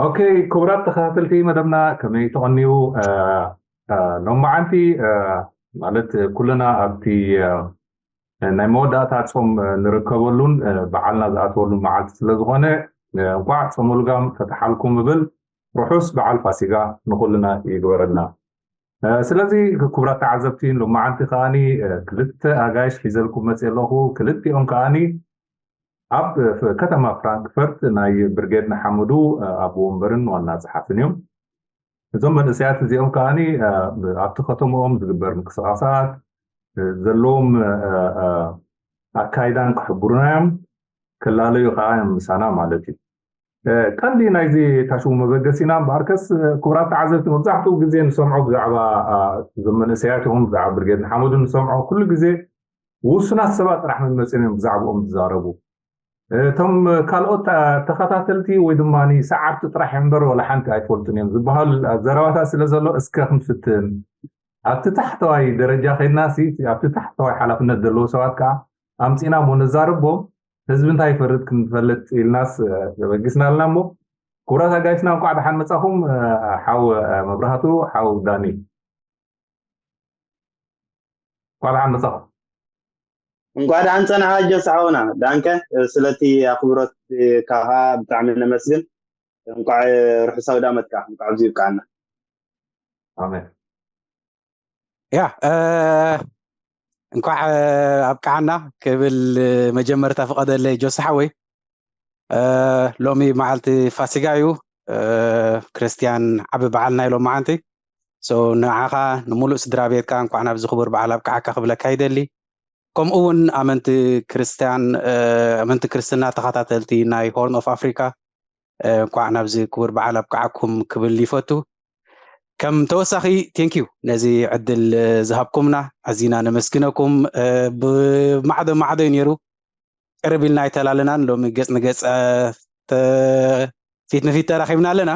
ኦኬ፣ ክቡራት ተኸታተልቲ መደብና ከመይ ተቐንዩ? ሎመዓንቲ ማለት ኩልና ኣብቲ ናይ መወዳእታ ጾም ንርከበሉን በዓልና ዝኣተወሉን መዓልቲ ስለ ዝኾነ፣ እንቋዕ ጾመ ልጓም ፈትሓልኩም እብል። ርሑስ በዓል ፋሲጋ ንኹልና ይግበረልና። ስለዚ ክቡራት ተዓዘብቲ፣ ሎመዓንቲ ከኣኒ ክልተ ኣጋይሽ ሒዘልኩም መፅእ ኣለኹ። ክልቲኦም ከኣኒ ኣብ ከተማ ፍራንክፈርት ናይ ብርጌድ ንሓመዱ ኣቦ ወንበርን ዋና ጸሓፍን እዮም። እዞም መንእሰያት እዚኦም ከኣኒ ኣብቲ ከተማኦም ዝግበር ምንቅስቃሳት ዘለዎም ኣካይዳን ክሕብሩና እዮም። ክላለዩ ከኣ እዮም ምሳና ማለት እዩ። ቀንዲ ናይዚ ታሽሙ መበገሲና እምበኣርከስ፣ ክቡራት ተዓዘብቲ፣ መብዛሕትኡ ግዜ ንሰምዖ ብዛዕባ እዞም መንእሰያት ይኹን ብዛዕባ ብርጌድ ንሓመዱ ንሰምዖ ኩሉ ግዜ ውሱናት ሰባት ጥራሕ መመፅኦም እዮም ብዛዕባኦም ዝዛረቡ። እቶም ካልኦት ተኸታተልቲ ወይ ድማ ሰዓብቲ ጥራሕ እምበር ዋላ ሓንቲ ኣይፈልጡን እዮም ዝበሃል ዘረባታት ስለ ዘሎ፣ እስከ ክንፍትን። ኣብቲ ታሕተዋይ ደረጃ ከይድና ሲ ኣብቲ ታሕተዋይ ሓላፍነት ዘለዎ ሰባት ከዓ ኣምፂና እሞ ነዛርቦም፣ ህዝቢ እንታይ ይፈርድ ክንፈልጥ ኢልናስ ተበጊስና ኣለና። እሞ ክቡራት ኣጋይሽና እንኳዕ ደሓን መፃኹም። ሓው መብራህቱ፣ ሓው ዳኒ፣ እንኳዕ ደሓን መፃኹም። እንኳዕ ደሓን ፀናሓ ጆስ ሓውና። ዳንከ ስለቲ ኣኽብሮት ካኻ ብጣዕሚ ነመስግን። እንኳዕ ርሑስ ኣውደ ዓመት ከዓ እንኳዕ ኣብዚ ይብቃዓና። ኣሜን። ያ እንኳዕ ኣብቃዓና ክብል መጀመርታ ፍቐደለይ ጆስ ሓወይ። ሎሚ መዓልቲ ፋሲጋ እዩ። ክርስትያን ዓቢ በዓል ናይ ሎመዓንቲ። ንዓኻ ንምሉእ ስድራ ቤትካ እንኳዕ ናብዚ ክቡር በዓል ኣብቃዓካ ክብለካ ይደሊ። ከምኡ እውን ኣመንቲ ክርስትያን ኣመንቲ ክርስትና ተኸታተልቲ ናይ ሆርን ኦፍ ኣፍሪካ እንኳዕ ናብዚ ክቡር በዓል ኣብቃዓኩም ክብል ይፈቱ። ከም ተወሳኺ ቴንኪዩ ነዚ ዕድል ዝሃብኩምና ኣዚና ነመስግነኩም። ብማዕዶ ማዕዶ እዩ ነይሩ፣ ቅርብ ኢልና ኣይተላለናን። ሎሚ ገጽ ንገጽ ፊት ንፊት ተራኺብና ኣለና።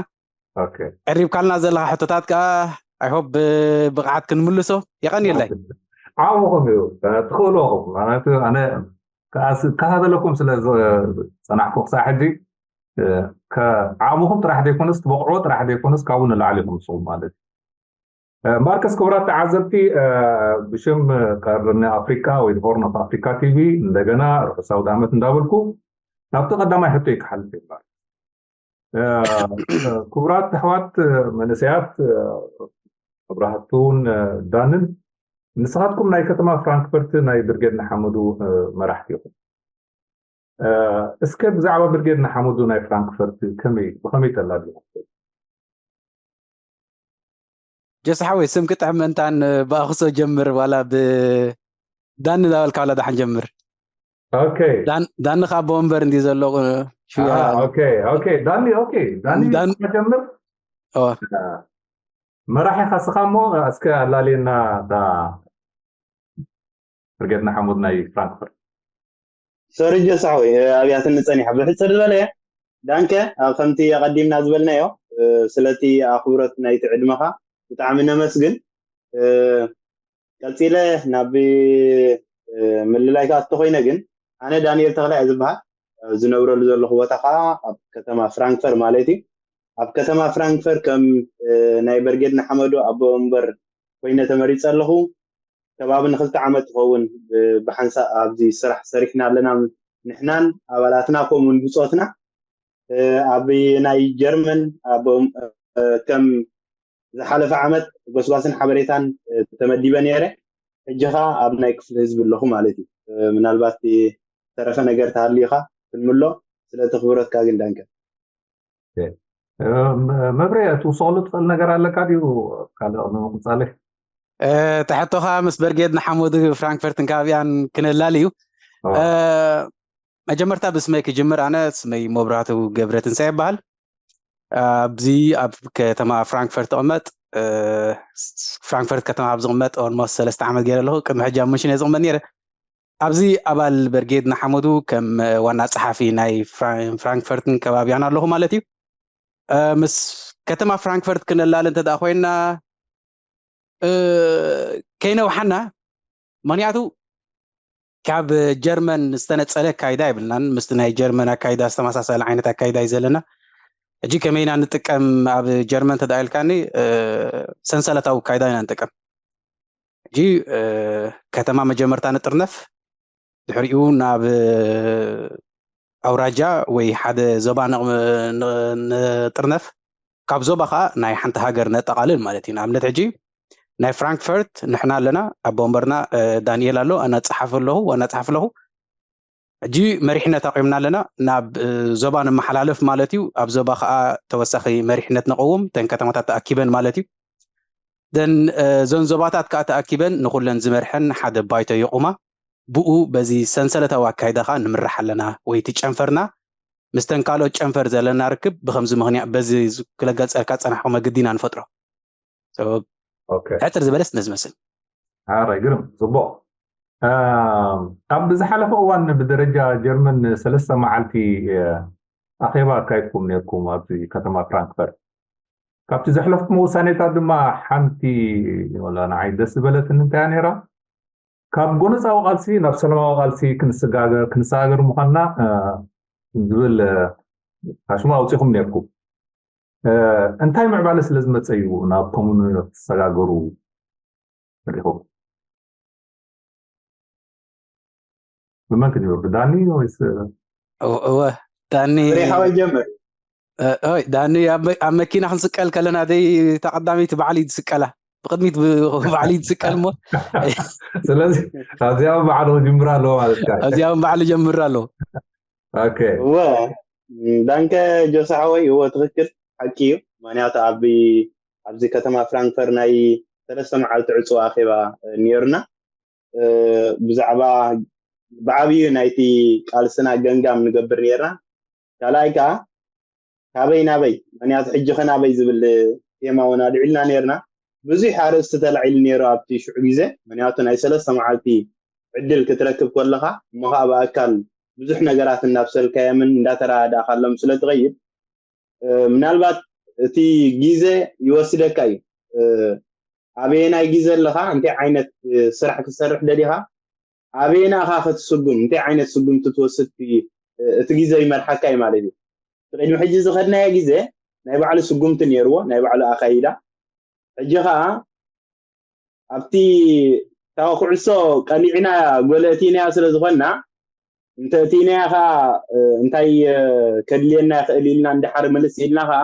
ቀሪብካልና ዘለኻ ሕቶታት ከዓ ኣይሆብ ብብቕዓት ክንምልሶ። የቐንየለይ። ዓቕምኹም እዩ፣ ትኽእልኹም። ማለቱ ኣነ ከታተለኩም ስለ ዝፀናሕኩ ክሳዕ ሕጂ ዓቕምኹም ጥራሕ ዘይኮነስ ትበቕዑ ጥራሕ ዘይኮነስ ካብኡ ንላዕሊ ኢኹም ንስኹም ማለት እዩ። ማርከስ፣ ክቡራት ተዓዘብቲ፣ ብሽም ቀርኒ ኣፍሪካ ወይ ሆርን ኦፍ ኣፍሪካ ቲቪ እንደገና ርሑስ ኣውደ ዓመት እንዳበልኩ ናብቲ ቀዳማይ ሕቶ ይክሓልፍ ይባል። ክቡራት ኣሕዋት መንእሰያት፣ መብራህቱን ዳንን፣ ንስኻትኩም ናይ ከተማ ፍራንክፈርት ናይ ብርጌድ ንሓመዱ መራሕቲ ኢኹም። እስከ ብዛዕባ ብርጌድ ንሓመዱ ናይ ፍራንክፈርት ከመይ ብኸመይ ተላልዩ? ጀስ ሓወይ፣ ስም ክጥዕም ምእንታን ብኣኽሶ ጀምር፣ ዋላ ብዳኒ ዳበልካ ዋላ ዳሓን ጀምር። ኦኬ። ዳን- ዳኒ ከኣ ኣቦ ወንበር እንዲ ዘሎ ሽያ። ኦኬ ኦኬ። ዳኒ ኦኬ። ዳኒ ዳን- ጀምር። ኦ። መራሒ ካስኻ እሞ እስከ ኣላልየና ዳ ብርጌድ ንሓመዱ ናይ ፍራንክፈርት። ሶሪ ጀሳዊ ኣብያትኒ ጸኒሓ ብሕጽር ዝበለ እያ። ዳንከ ኣብ ከምቲ ኣቐዲምና ዝበልናዮ ስለቲ ኣኽብሮት ናይቲ ዕድመኻ ብጣዕሚ ነመስግን። ቀጺለ ናብ ምልላይ ክኣቱ ኮይነ ግን ኣነ ዳንኤል ተኽላይ እየ ዝበሃል። ዝነብረሉ ዘለኹ ቦታ ከዓ ኣብ ከተማ ፍራንክፈር ማለት እዩ። ኣብ ከተማ ፍራንክፈር ከም ናይ በርጌድ ንሓመዱ ኣቦ ወንበር ኮይነ ተመሪፀ ኣለኹ። ከባቢ ንክልተ ዓመት ትኸውን ብሓንሳእ ኣብዚ ስራሕ ሰሪሕና ኣለና። ንሕናን ኣባላትና ከምኡውን ብፆትና ኣብ ናይ ጀርመን ከም ዝሓለፈ ዓመት ጎስጓስን ሓበሬታን ተመዲበ ነይረ። ሕጂ ኸዓ ኣብ ናይ ክፍሊ ህዝቢ ኣለኹ ማለት እዩ። ምናልባት ዝተረፈ ነገር ተሃልዩኻ ክንምሎ። ስለቲ ክብረትካ ግን ዳንከ። መብሬ፣ ትውስኸሉ ትኽእል ነገር ኣለካ ድዩ? ካልእ ቅድሚ ምቕጻለይ። እቲ ሕቶኻ ምስ በርጌድ ንሓመዱ ፍራንክፈርትን ከባቢኣን ክነላል እዩ። መጀመርታ ብስመይ ክጅምር። ኣነ ስመይ መብራህቱ ገብረትንሳኤ ይበሃል። ኣብዚ ኣብ ከተማ ፍራንክፈርት እቕመጥ፣ ፍራንክፈርት ከተማ ኣብ ዝቕመጥ ኦልሞስት ሰለስተ ዓመት ገይረ ኣለኹ። ቅድሚ ሕጂ ኣብ ሙንሽን እየ ዝቕመጥ ነይረ። ኣብዚ ኣባል በርጌድ ንሓመዱ ከም ዋና ጸሓፊ ናይ ፍራንክፈርትን ከባቢያን ኣለኹ ማለት እዩ። ምስ ከተማ ፍራንክፈርት ክነላለ እንተ ኮይና ከይነውሓና፣ ምክንያቱ ካብ ጀርመን ዝተነጸለ ኣካይዳ የብልናን። ምስቲ ናይ ጀርመን ኣካይዳ ዝተመሳሰለ ዓይነት ኣካይዳ እዩ ዘለና። ሕጂ ከመይ ኢና ንጥቀም? ኣብ ጀርመን እንተ ኢልካኒ፣ እ፣ ሰንሰለታዊ ኣካይዳ ኢና ንጥቀም። ሕጂ፣ እ፣ ከተማ መጀመርታ ንጥርነፍ፣ ድሕሪኡ ናብ፣ እ፣ ኣውራጃ ወይ ሓደ ዞባ ን-፣ ን-፣ ንጥርነፍ፣ ካብ ዞባ ኸዓ ናይ ሓንቲ ሃገር ነጠቓልል ማለት እዩ። ንኣብነት ሕጂ ናይ ፍራንክፈርት ንሕና ኣለና፣ ኣብ ወንበርና፣ እ፣ ዳንኤል ኣሎ፣ ኣነ ጸሓፊ ኣለኹ፣ ዋና ጸሓፊ ኣለኹ። ሕጂ መሪሕነት ኣቑምና ኣለና፣ ናብ፣ እ፣ ዞባ ነመሓላልፍ ማለት እዩ። ኣብ ዞባ ኸዓ ተወሳኺ መሪሕነት ነቐውም፣ እተን ከተማታት ተኣኪበን ማለት እዩ። ደን፣ እ፣ እዘን ዞባታት ከኣ ተኣኪበን ንኹለን ዝመርሐን ሓደ ባይቶ የቑማ። ብኡ በዚ ሰንሰለታዊ ኣካይዳ ኸኣ ንምራሕ ኣለና፣ ወይ እቲ ጨንፈርና ምስተን ካልኦት ጨንፈር ዘለና ርክብ ብኸምዚ ምኽንያት፣ በዚ ዝ-፣ ክለገልጸልካ ጸናሕኩ መገዲ ኢና ንፈጥሮ። So፣ ኦኬ። ሕጽር ዝበለስ ነዚ መስል። ኣረ፣ ግርም፣ ጽቡቕ። ኣም፣ ኣብ ዝሓለፈ እዋን ብደረጃ ጀርመን ሰለስተ መዓልቲ፣ እ፣ ኣኼባ ኣካይድኩም ነርኩም ኣብዚ ከተማ ፍራንክፈርት። ካብቲ ዘሕለፍኩም ውሳኔታት ድማ ሓንቲ፣ ወላ ንዓይ ደስ ዝበለትኒ እንታይ እያ ነይራ? ካብ ጎነጻዊ ቃልሲ ናብ ሰላማዊ ቃልሲ ክንሰጋገር፣ ክንሰጋገር ምዃንና፣ እ፣ ዝብል፣ እ፣ ሓሽማ ኣውጺኹም ነርኩም። እ፣ እንታይ ምዕባለ ስለ ዝመጸ እዩ ናብ ኮሙን ክትሰጋገሩ መሪኹም? ብመን ክጅምር? ብዳኒ ወይስ? እወ፣ እወ፣ ዳኒ። ፍሬ ሓወይ ጀምር። እ፣ ኦይ፣ ዳኒ፣ ኣብ መ-፣ ኣብ መኪና ክንስቀል ከለና ደይ፣ እታ ቀዳመይቲ ባዕሉ እዩ ዝስቀላ። ብቕድሚት ብ-፣ ባዕሉ እዩ ዝስቀል እሞ። ስለዚ፣ ኣብዚኣ እውን ባዕሉ ክጅምር ኣለዎ ማለት እዩ። ኣብዚኣ እውን ባዕሉ ጀምር ኣለዎ። ኦኬ። እወ፣ ዳንከ ጆሳ ሓወይ፣ እወ፣ ትኽክል፣ ሓቂ እዩ። ምኽንያቱ ኣብ፣ ኣብዚ ከተማ ፍራንክፈር ናይ ሰለስተ መዓልቲ ዕጹው ኣኼባ፣ እ፣ ነይሩና። እ፣ ብዛዕባ ብዓብዩ ናይቲ ቃልስና ገምጋም ንገብር ነይርና። ካልኣይ ከኣ ካበይ ናበይ፣ ምኽንያቱ ሕጂ ከ ናበይ ዝብል ቴማ እውን ኣልዒልና ነይርና። ብዙሕ ኣርእስቲ ተላዒሉ ነይሩ ኣብቲ ሽዑ ግዜ፣ ምኽንያቱ ናይ ሰለስተ መዓልቲ ዕድል ክትረክብ ከለኻ፣ እሞ ኸኣ ብኣካል ብዙሕ ነገራት እናብሰልካዮምን እንዳተረዳእካሎም ስለ ትኸይድ፣ እ፣ ምናልባት እቲ ግዜ ይወስደካ እዩ። እ፣ ኣበየናይ ግዜ ኣለኻ፣ እንታይ ዓይነት፣ እ፣ ስራሕ ክትሰርሕ ደሊኻ፣ ኣበየና ኢኻ ክትስጉም፣ እንታይ ዓይነት ስጉምቲ ትወስድ፣ እቲ፣ እ፣ እቲ ግዜ ይመርሓካ እዩ ማለት እዩ። እቲ ቅድሚ ሕጂ ዝኸድናዮ ግዜ ናይ ባዕሉ ስጉምቲ ነይርዎ፣ ናይ ባዕሉ ኣኻይዳ። ሕጂ ኸኣ ኣብቲ፣ እታ ኩዕሶ ቀሊዕና ጎል ኣእቲናያ ስለ ዝኾንና፣ እንተ ኣእቲናያ ኸኣ፣ እ፣ እንታይ፣ እ፣ ከድልየና ይኽእል ኢልና እንድሓር ምልስ ኢልና ኸኣ፣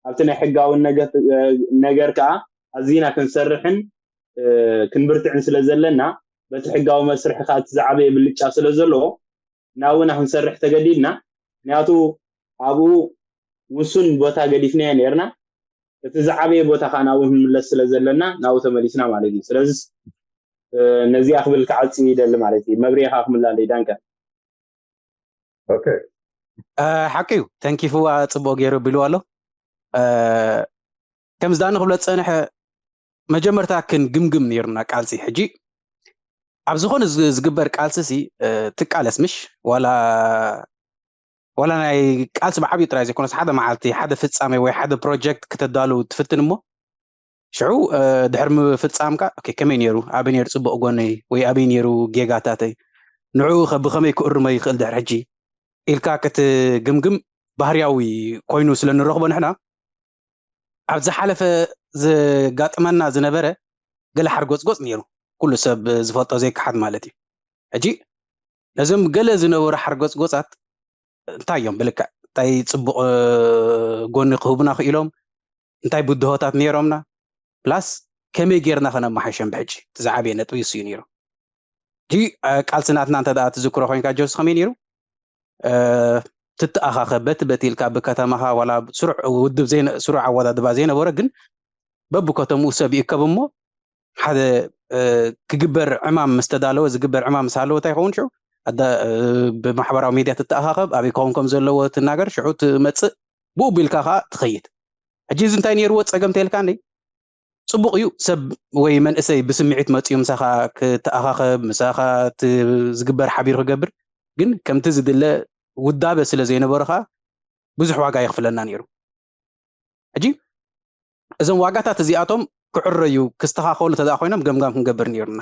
ኣብቲ ናይ ሕጋዊ ነገር፣ እ፣ ነገር ከኣ ኣዚና ክንሰርሕን፣ እ፣ ክንብርትዕን ስለ ዘለና፣ በቲ ሕጋዊ መስርሕ ከኣ እቲ ዝዓበየ ብልጫ ስለ ዘለዎ፣ ናብኡ ኢና ክንሰርሕ ተገዲድና። ምኽንያቱ ኣብኡ ውሱን ቦታ ገዲፍናዮ ነይርና። እቲ ዝዓበየ ቦታ ከኣ ናብኡ ክንምለስ ስለ ዘለና፣ ናብኡ ተመሊስና ማለት እዩ። ስለዚ፣ እ፣ ነዚኣ ክብል ክዓጽ ይደሊ ማለት እዩ። መብርሂኻ ክምላለይ፣ ዳንከ። ኦኬ። እ፣ ሓቂ እዩ። ተንኪፍዋ ጽቡቕ ገይሩ ቢልዋ ኣሎ። እ፣ ከምዚ ዳኒ ክብሎ ዝጸንሐ፣ መጀመርታ ክንግምግም ነይሩና ቃልሲ። ሕጂ ኣብ ዝኾነ ዝ-፣ ዝግበር ቃልሲ ሲ፣ እ፣ ትቃለስ ምሽ? ዋላ፣ ዋላ ናይ ቃልሲ ብዓብዩ ጥራይ ዘይኮነስ፣ ሓደ መዓልቲ ሓደ ፍጻሜ ወይ ሓደ ፕሮጀክት ክተዳሉ ትፍትን እሞ፣ ሽዑ፣ እ፣ ድሕሪ ምፍጻምካ፣ ኦኬ፣ ከመይ ነይሩ? ኣበይ ነይሩ ጽቡቕ ጎነይ? ወይ ኣበይ ነይሩ ጌጋታተይ? ንዕኡ ከ ብኸመይ ክእርሞ ይኽእል ድሕሪ ሕጂ? ኢልካ ክትግምግም ባህርያዊ ኮይኑ ስለ ንረኽቦ ንሕና፣ ኣብ ዝሓለፈ ዘጋጥመና ዝነበረ ገለ ሓርጎጽጎጽ ነይሩ። ኩሉ ሰብ ዝፈልጦ ዘይከሓድ ማለት እዩ። ሕጂ ነዞም ገለ ዝነበሩ ሓርጎጽጎጻት እንታይ እዮም ብልክዕ? እንታይ ጽቡቕ፣ እ፣ ጎኒ ክህቡና ክኢሎም? እንታይ ብድሆታት ነይሮምና? ፕላስ ከመይ ጌርና ከነመሓይሾም ብሕጂ? እቲ ዝዓበየ ነጥቢ እሱ እዩ ነይሩ። ሕጂ፣ እ፣ ቃልሲ ናትና እንተ ደኣ ትዝክሮ ኮይንካ ጆስ ከመይ ነይሩ? እ፣ ትተኣኻኸብ በቲ በቲ ኢልካ ብከተማኻ ዋላ ስሩዕ ውድብ ዘይነ-፣ ስሩዕ ኣወዳድባ ዘይነበሮ ግን በብከተምኡ ሰብ ይእከብ እሞ ሓደ፣ እ፣ ክግበር ዕማም ምስ ተዳለወ፣ ዝግበር ዕማም ምስ ሃለወ እንታይ ይኸውን ሽዑ? ኣዳ-፣ እ፣ ብማሕበራዊ ሚድያ ትተኣኻኸብ፣ ኣበይ ክኸውን ከም ዘለዎ ትናገር፣ ሽዑ ትመጽእ፣ ብኡ ቢልካ ኸኣ ትኸይድ። ሕጂ እዚ እንታይ ነይርዎ ጸገም ተልካኒ? ጽቡቕ እዩ፣ ሰብ ወይ መንእሰይ ብስምዒት መጺኡ ምሳኻ ክተኣኻኸብ፣ ምሳኻ እቲ ዝግበር ሓቢሩ ክገብር፣ ግን ከምቲ ዝድለ ውዳበ ስለ ዘይነበሮ ኸኣ ብዙሕ ዋጋ የኽፍለና ነይሩ። ሕጂ እዞም ዋጋታት እዚኣቶም ክዕረዩ፣ ክስተኻኸሉ እንተ ደኣ ኮይኖም ገምጋም ክንገብር ነይሩና።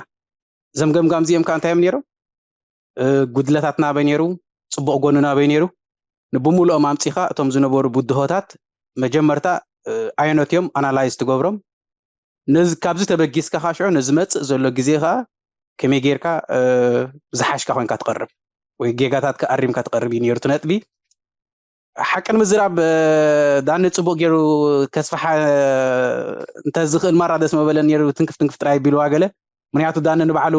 እዞም ገምጋም እዚኦም ከኣ እንታይ እዮም ነይሮም? እ፣ ጉድለታትና ኣበይ ነይሩ? ጽቡቕ ጎንና ኣበይ ነይሩ? ንብምልኦም ኣምጺኻ እቶም ዝነበሩ ብድሆታት መጀመርታ ኣየኖት እዮም ኣናላይዝ ትገብሮም። ነዚ ካብዚ ተበጊስካ ከዓ ሽዑ ነዚ መፅእ ዘሎ ግዜ ከዓ ከመይ ጌርካ ዝሓሽካ ኮይንካ ትቐርብ ወይ ጌጋታት ኣሪምካ ትቐርብ እዩ ነይሩ እቲ ነጥቢ። ሓቂ ንምዝራብ ዳኒ ፅቡቅ ገይሩ ከስፍሓ እንተዝኽእል ማራ ደስ መበለ ነይሩ። ትንክፍ ትንክፍ ጥራይ ቢልዋ ገለ። ምክንያቱ ዳኒ ንባዕሉ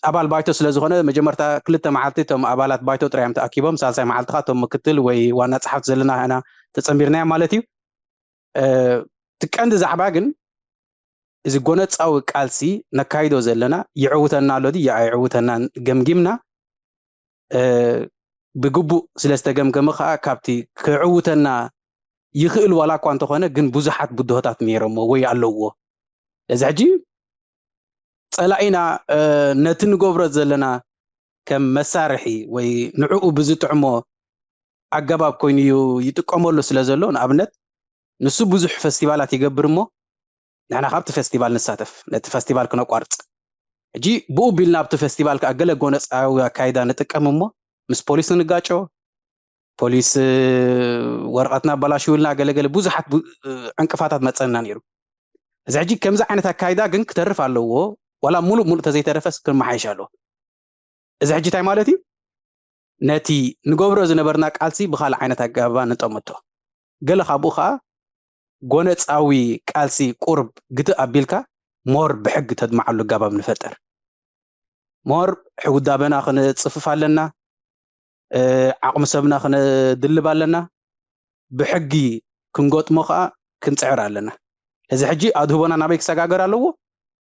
ኣባል ባይቶ ስለ ዝኾነ መጀመርታ ክልተ መዓልቲ እቶም ኣባላት ባይቶ ጥራይ እዮም ተኣኪቦም። ሳልሳይ መዓልቲ ከዓ እቶም ምክትል ወይ ዋና ፀሓፍቲ ዘለና ኢና ተፀንቢርናዮም ማለት እዩ። እቲ ቀንዲ ዛዕባ ግን እዚ ጎነፃዊ ቃልሲ ነካይዶ ዘለና ይዕውተና ኣሎ ድዩ ኣይዕውተናን ገምጊምና ብግቡእ ስለ ዝተገምገመ ከዓ ካብቲ ክዕውተና ይኽእል ዋላ እኳ እንተኾነ ግን ብዙሓት ብድሆታት ነይሮሞ ወይ ኣለውዎ። እዚ ሕጂ ፀላኢና ነቲ ንገብሮ ዘለና ከም መሳርሒ ወይ ንዕኡ ብዝጥዕሞ ኣገባብ ኮይኑ እዩ ይጥቀመሉ ስለ ዘሎ፣ ንኣብነት ንሱ ብዙሕ ፈስቲቫላት ይገብር እሞ ንሕና ካብቲ ፈስቲቫል ንሳተፍ፣ ነቲ ፈስቲቫል ክነቋርፅ። ሕጂ ብኡ ቢልና ኣብቲ ፈስቲቫል ከዓ ገለ ጎነፃዊ ኣካይዳ ንጥቀም እሞ ምስ ፖሊስ ንጋጮ፣ ፖሊስ ወረቐትና ኣበላሽውልና፣ ገለገለ ብዙሓት ዕንቅፋታት መፀና ነይሩ። እዚ ሕጂ ከምዚ ዓይነት ኣካይዳ ግን ክተርፍ ኣለዎ፣ ዋላ ሙሉእ ሙሉእ ተዘይተረፈስ ክመሓየሽ ኣለዎ። እዚ ሕጂ እንታይ ማለት እዩ? ነቲ ንገብሮ ዝነበርና ቃልሲ ብካልእ ዓይነት ኣገባባ ንጠምቶ። ገለ ካብኡ ከዓ ጎነፃዊ ቃልሲ ቁርብ ግትእ ኣቢልካ ሞር ብሕጊ ተድምዓሉ ኣገባብ ንፈጥር። ሞር ውዳበና ክንፅፍፍ ኣለና፣ ዓቕሚ ሰብና ክነድልብ ኣለና፣ ብሕጊ ክንገጥሞ ከዓ ክንፅዕር ኣለና። እዚ ሕጂ ኣድህቦና ናበይ ክሰጋገር ኣለዎ?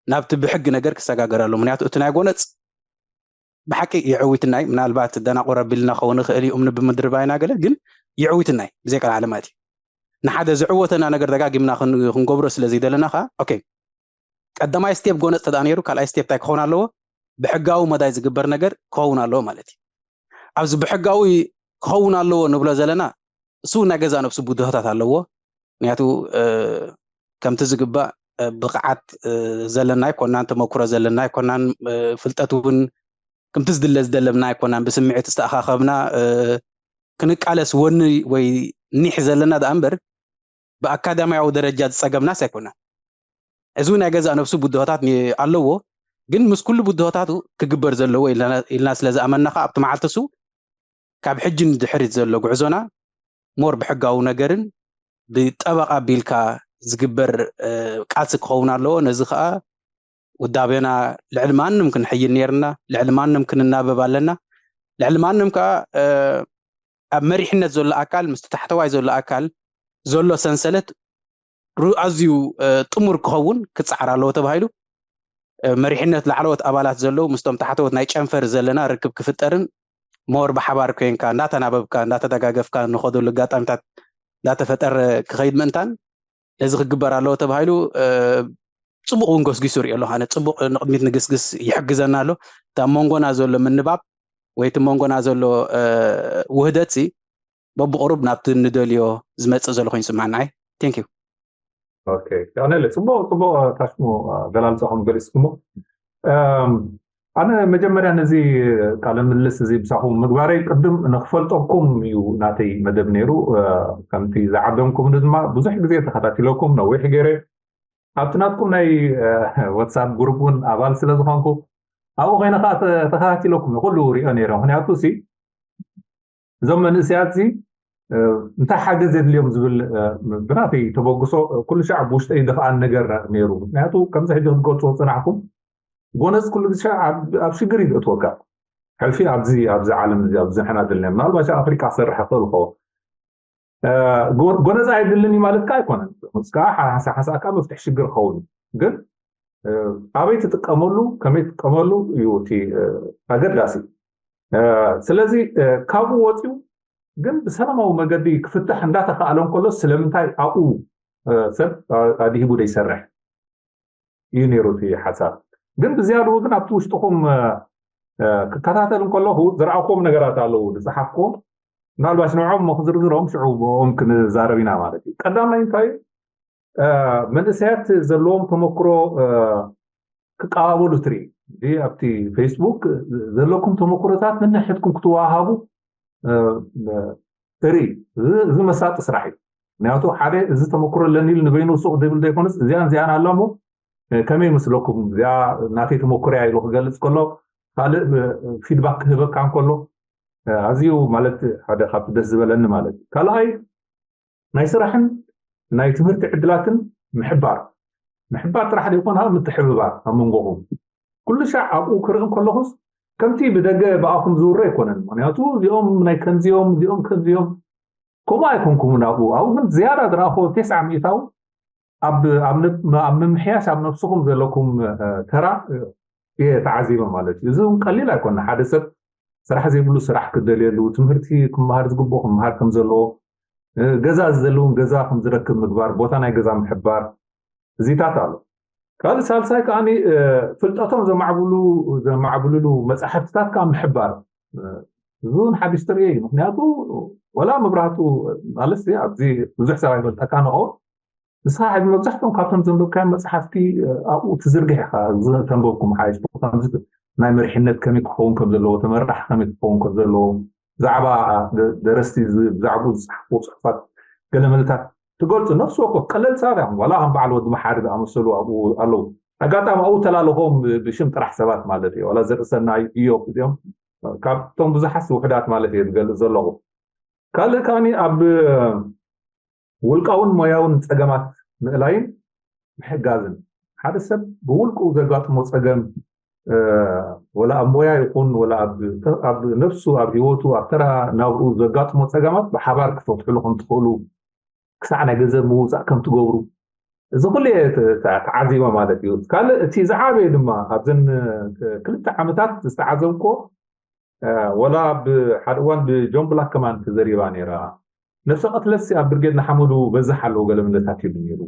ናብቲ ብሕጊ ነገር ክሰጋገር ኣለዎ። ምክንያቱ እቲ ናይ ጎነፅ ብሓቂ የዕዊትናይ ምናልባት ደናቑር ኣቢልና ክኸውን ይኽእል እዩ እምኒ ብምድርባይና ገለ ግን የዕዊትናይ ብዘይ ቀልዓለ ማለት እዩ። ንሓደ ዝዕወተና ነገር ደጋጊምና ክንገብሮ ስለ ዘይደለና ከዓ ኦኬ ቀዳማይ ስቴፕ ጎነፅ ተዳ ነይሩ ካልኣይ ስቴፕ እንታይ ክኸውን ኣለዎ? ብሕጋዊ መዳይ ዝግበር ነገር ክኸውን ኣለዎ ማለት እዩ። ኣብዚ ብሕጋዊ ክኸውን ኣለዎ ንብሎ ዘለና እሱ ናይ ገዛ ነብሱ ብድሆታት ኣለዎ። ምክንያቱ ከምቲ ዝግባእ ብቕዓት ዘለና ኣይኮናን፣ ተመክሮ ዘለና ኣይኮናን፣ ፍልጠት እውን ከምቲ ዝድለ ዝደለብና ኣይኮናን። ብስምዒት ዝተኣኻኸብና ክንቃለስ ወኒ ወይ ኒሕ ዘለና ደኣ እምበር ብኣካዳሚያዊ ደረጃ ዝፀገምናስ ኣይኮናን። እዚ ናይ ገዛእ ነብሱ ብድሆታት ኣለዎ፣ ግን ምስ ኩሉ ብድሆታቱ ክግበር ዘለዎ ኢልና ስለ ዝኣመንና ከዓ ኣብቲ መዓልቲ እሱ ካብ ሕጂ ንድሕሪት ዘሎ ጉዕዞና ሞር ብሕጋዊ ነገርን ብጠበቓ ቢልካ ዝግበር ቃልሲ ክኸውን ኣለዎ። ነዚ ከዓ ውዳቤና ልዕሊ ማንም ክንሕይል ነርና፣ ልዕሊ ማንም ክንናበብ ኣለና። ልዕሊ ማንም ከዓ ኣብ መሪሕነት ዘሎ ኣካል ምስቲ ታሕተዋይ ዘሎ ኣካል ዘሎ ሰንሰለት ኣዝዩ ጥሙር ክኸውን ክፀዓር ኣለዎ ተባሂሉ መሪሕነት ላዕለዎት ኣባላት ዘለዉ ምስቶም ታሕተዎት ናይ ጨንፈር ዘለና ርክብ ክፍጠርን ሞር ብሓባር ኮይንካ እንዳተናበብካ እንዳተደጋገፍካ ንኸደሉ ኣጋጣሚታት እንዳተፈጠረ ክኸይድ ምእንታን ነዚ ክግበር ኣለዎ ተባሂሉ ፅቡቅ እውን ገስጊሱ ሪኦ ኣለኹ ኣነ ፅቡቅ ንቅድሚት ንግስግስ ይሕግዘና ኣሎ። እታ መንጎና ዘሎ ምንባብ ወይ እቲ መንጎና ዘሎ ውህደት ሲ በብቁሩብ ናብቲ ንደልዮ ዝመፅእ ዘሎ ኮይኑ ይስምዓኒ። ኣይ ቴንክ ዩ። ኦኬ ቀነለ ፅቡቅ ፅቡቅ ታሽሙ ኣገላልፃኹም ገሊፅኩሞ። ኣነ መጀመርያ ነዚ ቃለ ምልልስ እዚ ምሳኹም ምግባረይ ቅድም ንክፈልጠኩም እዩ ናተይ መደብ ነይሩ። ከምቲ ዝዓደምኩም ድማ ብዙሕ ግዜ ተኸታቲለኩም ነዊሕ ገይረ ኣብቲ ናትኩም ናይ ዋትሳፕ ግሩፕ እውን ኣባል ስለ ዝኾንኩ ኣብኡ ኮይነ ከዓ ተኸታቲለኩም ኩሉ ሪኦ ነይረ። ምክንያቱ ሲ እዞም መንእሰያት ዚ እንታይ ሓገዝ የድልዮም ዝብል ብናተይ ተበግሶ ኩሉ ሻዕ ብውሽጠይ ደፍኣን ነገር ነይሩ። ምክንያቱ ከምዚ ሕጂ ክትገልፅዎ ዝፅናሕኩም ጎነፅ ኩሉ ግዜ ኣብ ሽግር እዩ ዘእትወካ። ሕልፊ ኣብዚ ኣብዚ ዓለም እዚ ኣብዚ ንሕና ዘለና ምናልባት ኣፍሪቃ ክሰርሕ ይኽእል ይኸውን። ጎነፃ የድልን እዩ ማለት ከዓ ኣይኮነን። ጎነፅ ከዓ ሓንሳ ሓንሳ ከዓ መፍትሒ ሽግር ክኸውን እዩ። ግን ኣበይ ትጥቀመሉ ከመይ ትጥቀመሉ እዩ እቲ ኣገዳሲ። ስለዚ ካብኡ ወፂኡ ግን ብሰላማዊ መገዲ ክፍታሕ እንዳተኸኣለ እንከሎ ስለምንታይ ኣብኡ ሰብ ኣድሂቡ ዘይሰርሕ እዩ ነይሩ እቲ ሓሳብ። ግን ብዝያድኡ ግን ኣብቲ ውሽጥኹም ክከታተል እንከለኹ ዝረኣኹዎም ነገራት ኣለዉ ዝፀሓፍኩዎም ምናልባሽ ንዕኦም ክዝርዝሮም ሽዑ ብኦም ክንዛረብ ኢና ማለት እዩ። ቀዳማይ እንታይ መንእሰያት ዘለዎም ተመክሮ ክቀባበሉ ትርኢ እ ኣብቲ ፌስቡክ ዘለኩም ተመክሮታት ነንሕድኩም ክትወሃሃቡ እሪ እዚ መሳጢ ስራሕ እዩ። ምክንያቱ ሓደ እዚ ተመክሮ ኣለኒ ኢሉ ንበይኑ ሱቕ ዝብል ዘይኮነስ እዚኣን እዚኣን ኣላ እሞ ከመይ ይመስለኩም? እዚኣ ናተይ ተመክሮ እያ ኢሉ ክገልፅ ከሎ ካልእ ፊድባክ ክህበካ እንከሎ ኣዝዩ ማለት ሓደ ካብቲ ደስ ዝበለኒ ማለት እዩ። ካልኣይ ናይ ስራሕን ናይ ትምህርቲ ዕድላትን ምሕባር ምሕባር ጥራሕ ዘይኮነ ምትሕብባር ኣብ መንጎኹም ኩሉ ሻዕ ኣብኡ ክርኢ ከለኹስ ከምቲ ብደገ ብኣኹም ዝውረ ኣይኮነን። ምክንያቱ እዚኦም ናይ ከምዚኦም እዚኦም ከምዚኦም ከምኡ ኣይኮንኩምን። ኣብኡ ኣብኡ ግን ዝያዳ ዝረኣኹ ተስዓ ሚእታዊ ኣብ ኣብ ምምሕያሽ ኣብ ነብስኹም ዘለኩም ተራ እየ ተዓዚበ ማለት እዩ። እዚ እውን ቀሊል ኣይኮነ። ሓደ ሰብ ስራሕ ዘይብሉ ስራሕ ክደልየሉ፣ ትምህርቲ ክመሃር ዝግብኦ ክመሃር ከም ዘለዎ፣ ገዛ ዘለውን ገዛ ከም ዝረክብ ምግባር፣ ቦታ ናይ ገዛ ምሕባር፣ እዚታት ኣሎ። ካልእ ሳልሳይ ከዓ ፍልጠቶም ዘማዕብሉ ዘማዕብልሉ መፅሓፍትታት ከዓ ምሕባር። እዚ እውን ሓዲሽ ጥርኢ እዩ። ምክንያቱ ወላ መብራህቱ ማለት ኣብዚ ብዙሕ ሰብ ኣይፈልጠካ ንኸው ንስኻ ሕዚ መብዛሕትኦም ካብቶም ዘንበብካዮም መፅሓፍቲ ኣብኡ ትዝርግሕ ኢኻ። ተንበብኩም ሓይሽ ናይ መሪሕነት ከመይ ክኸውን ከም ዘለዎ፣ ተመራሕ ከመይ ክኸውን ከም ዘለዎ፣ ብዛዕባ ደረስቲ ብዛዕባኡ ዝፅሓፉ ፅሑፋት ገለመለታት ትገልፁ። ነፍሲ ወከፍ ቀለል ሰባት እዮም። ዋላ ከም በዓል ወዲ መሓሪ ዝኣመሰሉ ኣብኡ ኣለዉ። ኣጋጣሚ ኣብኡ ተላለኾም ብሽም ጥራሕ ሰባት ማለት እዩ። ዋላ ዘርእሰናይ እዮም እዚኦም ካብቶም ብዙሓት ውሕዳት ማለት እየ ዝገልፅ ዘለኹ። ካልእ ከዓኒ ኣብ ውልቃውን ሞያውን ፀገማት ምእላይን ምሕጋዝን ሓደ ሰብ ብውልቁ ዘጋጥሞ ፀገም ወላ ኣብ ሞያ ይኹን ወላ ኣብ ነፍሱ ኣብ ህይወቱ ኣብ ተራ ናብርኡ ዘጋጥሞ ፀገማት ብሓባር ክፈትሕሉ ከም ትኽእሉ ክሳዕ ናይ ገንዘብ ምውፃእ ከም ትገብሩ እዚ ኩሉ እየ ተዓዚበ ማለት እዩ። ካልእ እቲ ዝዓበየ ድማ ኣብዘን ክልተ ዓመታት ዝተዓዘብኮ ወላ ብሓደ እዋን ብጆን ብላክ ከማን ተዘሪባ ነይራ። ነብሰ ቀትለሲ ኣብ ብርጌድ ንሓመዱ በዝሕ ኣለዉ ገለ ምለታት ይብል ነይሩ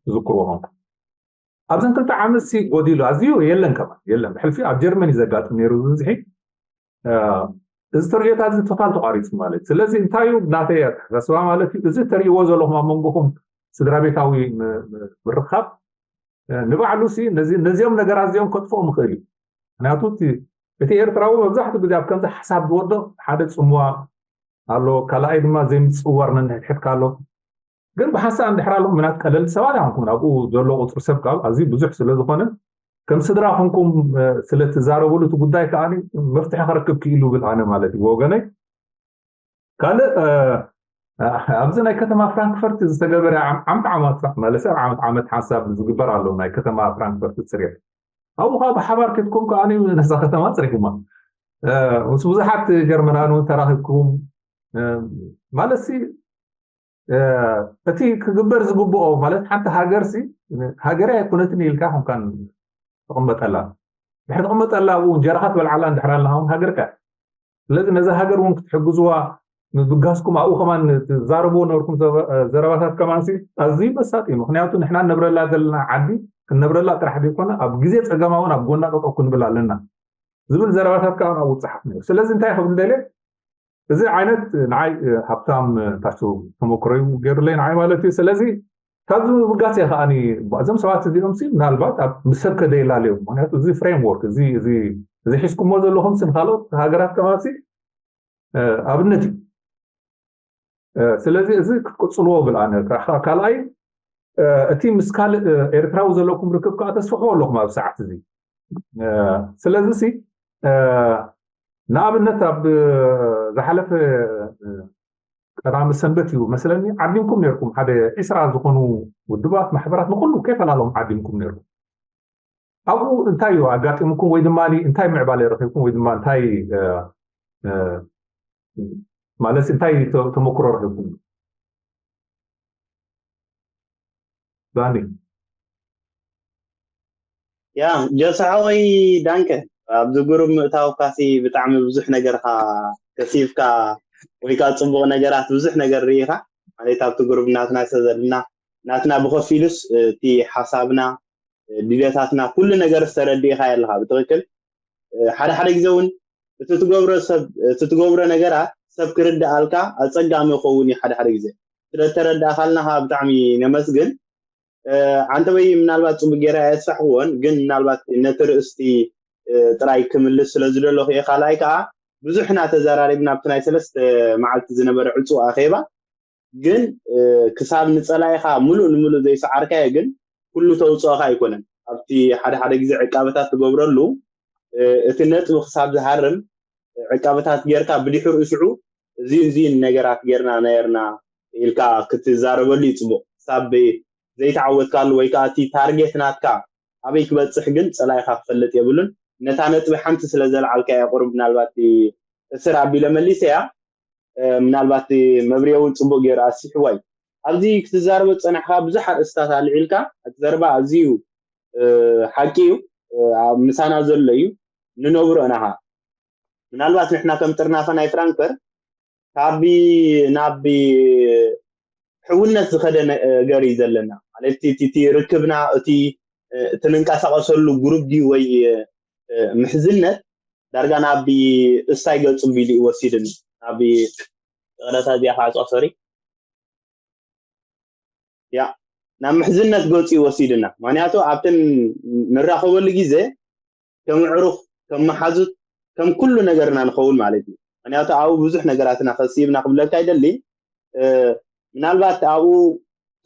ትዝክርዎ ኾንኩም ኣብዘን ክልተ ዓመት ሲ ጎዲሉ ኣዝዩ የለን ከማን የለን ብሕልፊ ኣብ ጀርመን እዩ ዘጋጥም ነይሩ ብብዝሒ እዚ ተርእዮታት እዚ ቶታል ተቋሪፁ ማለት እዩ። ስለዚ እንታይ እዩ ናተይ ኣተሓሳስባ ማለት እዩ እዚ ተርእይዎ ዘለኹም ኣብ መንጎኹም ስድራ ቤታዊ ምርኻብ ንባዕሉ ሲ ነዚኦም ነገራት እዚኦም ከጥፍኦም ይኽእል እዩ። ምክንያቱ እቲ ኤርትራዊ መብዛሕትኡ ግዜ ኣብ ከምዚ ሓሳብ ዝወድቕ ሓደ ፅምዋ ኣሎ፣ ካልኣይ ድማ ዘይምፅዋር ነንሕድሕድካ ኣሎ። ግን ብሓንሳእ እንድሕር ኣለኹም ምናት ቀለልቲ ሰባት ኣይኮንኩም ኣብኡ ዘሎ ቁፅሪ ሰብ ካብ ኣዝዩ ብዙሕ ስለ ዝኾነ ከም ስድራ ኮንኩም ስለ ትዛረብሉ እቲ ጉዳይ ከዓ መፍትሒ ክረክብ ክኢሉ ብል ኣነ ማለት እዩ ብወገነይ። ካልእ ኣብዚ ናይ ከተማ ፍራንክፈርት ዝተገበረ ዓመት ዓመት ማለት ኣብ ዓመት ዓመት ሓንሳብ ዝግበር ኣለዉ ናይ ከተማ ፍራንክፈርት ፅርየት ኣብኡ ከዓ ብሓባር ከድኩም ከዓ ነዛ ከተማ ፅሪሕኩማ ምስ ብዙሓት ጀርመናን እውን ተራኺብኩም ማለት እቲ ክግበር ዝግብኦ ማለት ሓንቲ ሃገር ሲ ሃገር ኣይኮነትን ኢልካ ኮንካን ትቕመጠላ ድሕሪ ትቕመጠላ ኣብኡ እንጀራኻ ትበልዓላ እንድሕር ኣለኻ እውን ሃገርካ ስለዚ ነዛ ሃገር እውን ክትሕግዝዋ ምብጋስኩም ኣብኡ ከማን ትዛረብዎ ነበርኩም ዘረባታት ከማን ሲ ኣዝዩ መሳጢ እዩ ምክንያቱ ንሕና ንነብረላ ዘለና ዓዲ ክንነብረላ ጥራሕ ዘይኮነ ኣብ ግዜ ፀገማ እውን ኣብ ጎና ጠጠው ክንብል ኣለና ዝብል ዘረባታት ከዓ ኣብኡ ዝፀሓፍ ነይሩ ስለዚ እንታይ ክብል ደልየ እዚ ዓይነት ንዓይ ሃብታም ታቸው ተመክሮ እዩ ገይሩለይ ንዓይ ማለት እዩ ስለዚ ካብዚ ምብጋስ እየ ከዓኒ እዞም ሰባት እዚኦም ሲ ምናልባት ኣብ ምስ ሰብ ከደይላለዮም ምክንያቱ እዚ ፍሬምወርክ እዚ እዚ እዚ ሒዝኩሞ ዘለኹም ሲ ንካልኦት ሃገራት ከማሲ ኣብነት እዩ ስለዚ እዚ ክትቅፅልዎ ብል ኣነ ካልኣይ እቲ ምስ ካልእ ኤርትራዊ ዘለኩም ርክብ ከዓ ተስፍሕዎ ኣለኹም ኣብ ሰዓት እዚ ስለዚ ሲ ንኣብነት ኣብ ዝሓለፈ ቀዳሚ ሰንበት እዩ መስለኒ ዓዲምኩም ነርኩም ሓደ ዒስራ ዝኾኑ ውድባት ማሕበራት ንኩሉ ከይፈላለኹም ዓዲምኩም ነርኩም ኣብኡ እንታይ እዩ ኣጋጢምኩም ወይ ድማ እንታይ ምዕባለ ረኺብኩም ወይ ድማ እንታይ ማለት እንታይ ተመክሮ ረኺብኩም ዳኒ ያ ጀሳሓወይ ዳንከ ኣብዚ ግሩብ ምእታውካሲ ብጣዕሚ ብዙሕ ነገርካ ከሲብካ ወይ ከዓ ፅቡቅ ነገራት ብዙሕ ነገር ርኢካ ማለት ኣብቲ ግሩብ ናትና ሰዘልና ናትና ብከፊሉስ እቲ ሓሳብና ድልዮታትና ኩሉ ነገር ዝተረድእካ ኣለካ ብትክክል ሓደ ሓደ ግዜ እውን እቲ ትገብሮ ሰብ እቲ ትገብሮ ነገራት ሰብ ክርድኣልካ ኣፀጋሚ ይኸውን እዩ ሓደ ሓደ ግዜ ስለተረዳእካልና ከዓ ብጣዕሚ ነመስግን ዓንተበይ ምናልባት ፅቡቅ ገይረ ኣየስፋሕክዎን ግን ምናልባት ነቲ ርእስቲ ጥራይ ክምልስ ስለ ዝደለኹ እየ ካልኣይ ከዓ ብዙሕ ኢና ተዘራሪብና ኣብቲ ናይ ሰለስተ መዓልቲ ዝነበረ ዕፁ ኣኼባ። ግን ክሳብ ንፀላኢኻ ሙሉእ ንሙሉእ ዘይሰዓርካዮ ግን ኩሉ ተውፅኦኻ ኣይኮነን። ኣብቲ ሓደ ሓደ ግዜ ዕቃበታት ትገብረሉ እቲ ነጥቢ ክሳብ ዝሃርም ዕቃበታት ጌርካ ብድሕሪኡ ሽዑ እዚን እዚን ነገራት ጌርና ነይርና ኢልካ ክትዛረበሉ እዩ ፅቡቕ። ክሳብ ዘይተዓወትካሉ ወይ ከዓ እቲ ታርጌት ናትካ ኣበይ ክበፅሕ ግን ፀላኢኻ ክፈልጥ የብሉን። ነታ ነጥቢ ሓንቲ ስለ ዘልዓልካ እያ ቁሩብ ምናልባት እስር ኣቢለ መሊሰ እያ። ምናልባት መብርየ እውን ፅቡቅ ገይሩ ኣስፊሕዋ እዩ። ኣብዚ ክትዛረቦ ዝፀናሕካ ብዙሕ ኣርእስታት ኣልዒልካ፣ እቲ ዘረባ ኣዝዩ ሓቂ እዩ። ምሳና ዘሎ እዩ፣ ንነብሮ ኢና ኸዓ። ምናልባት ንሕና ከም ጥርናፈ ናይ ፍራንክፈር ካብ ናብ ሕውነት ዝኸደ ነገር እዩ ዘለና ማለት እቲ ርክብና እቲ ትንንቀሳቀሰሉ ግሩፕ ድዩ ወይ ምሕዝነት ዳርጋ ናብ እስታይ ገጹ ቢሉ እዩ ወሲድኒ ናብ ይቕረታ እዚኣ ከዓ ሶሪ ያ ናብ ምሕዝነት ገጹ እዩ ወሲድና። ምክንያቱ ኣብተን ንራኸበሉ ግዜ ከም ዕሩኽ ከም መሓዙት ከም ኩሉ ነገርና ንኸውን ማለት እዩ። ምክንያቱ ኣብኡ ብዙሕ ነገራትና ከስይብና ክብለካ ይደሊ። ምናልባት ኣብኡ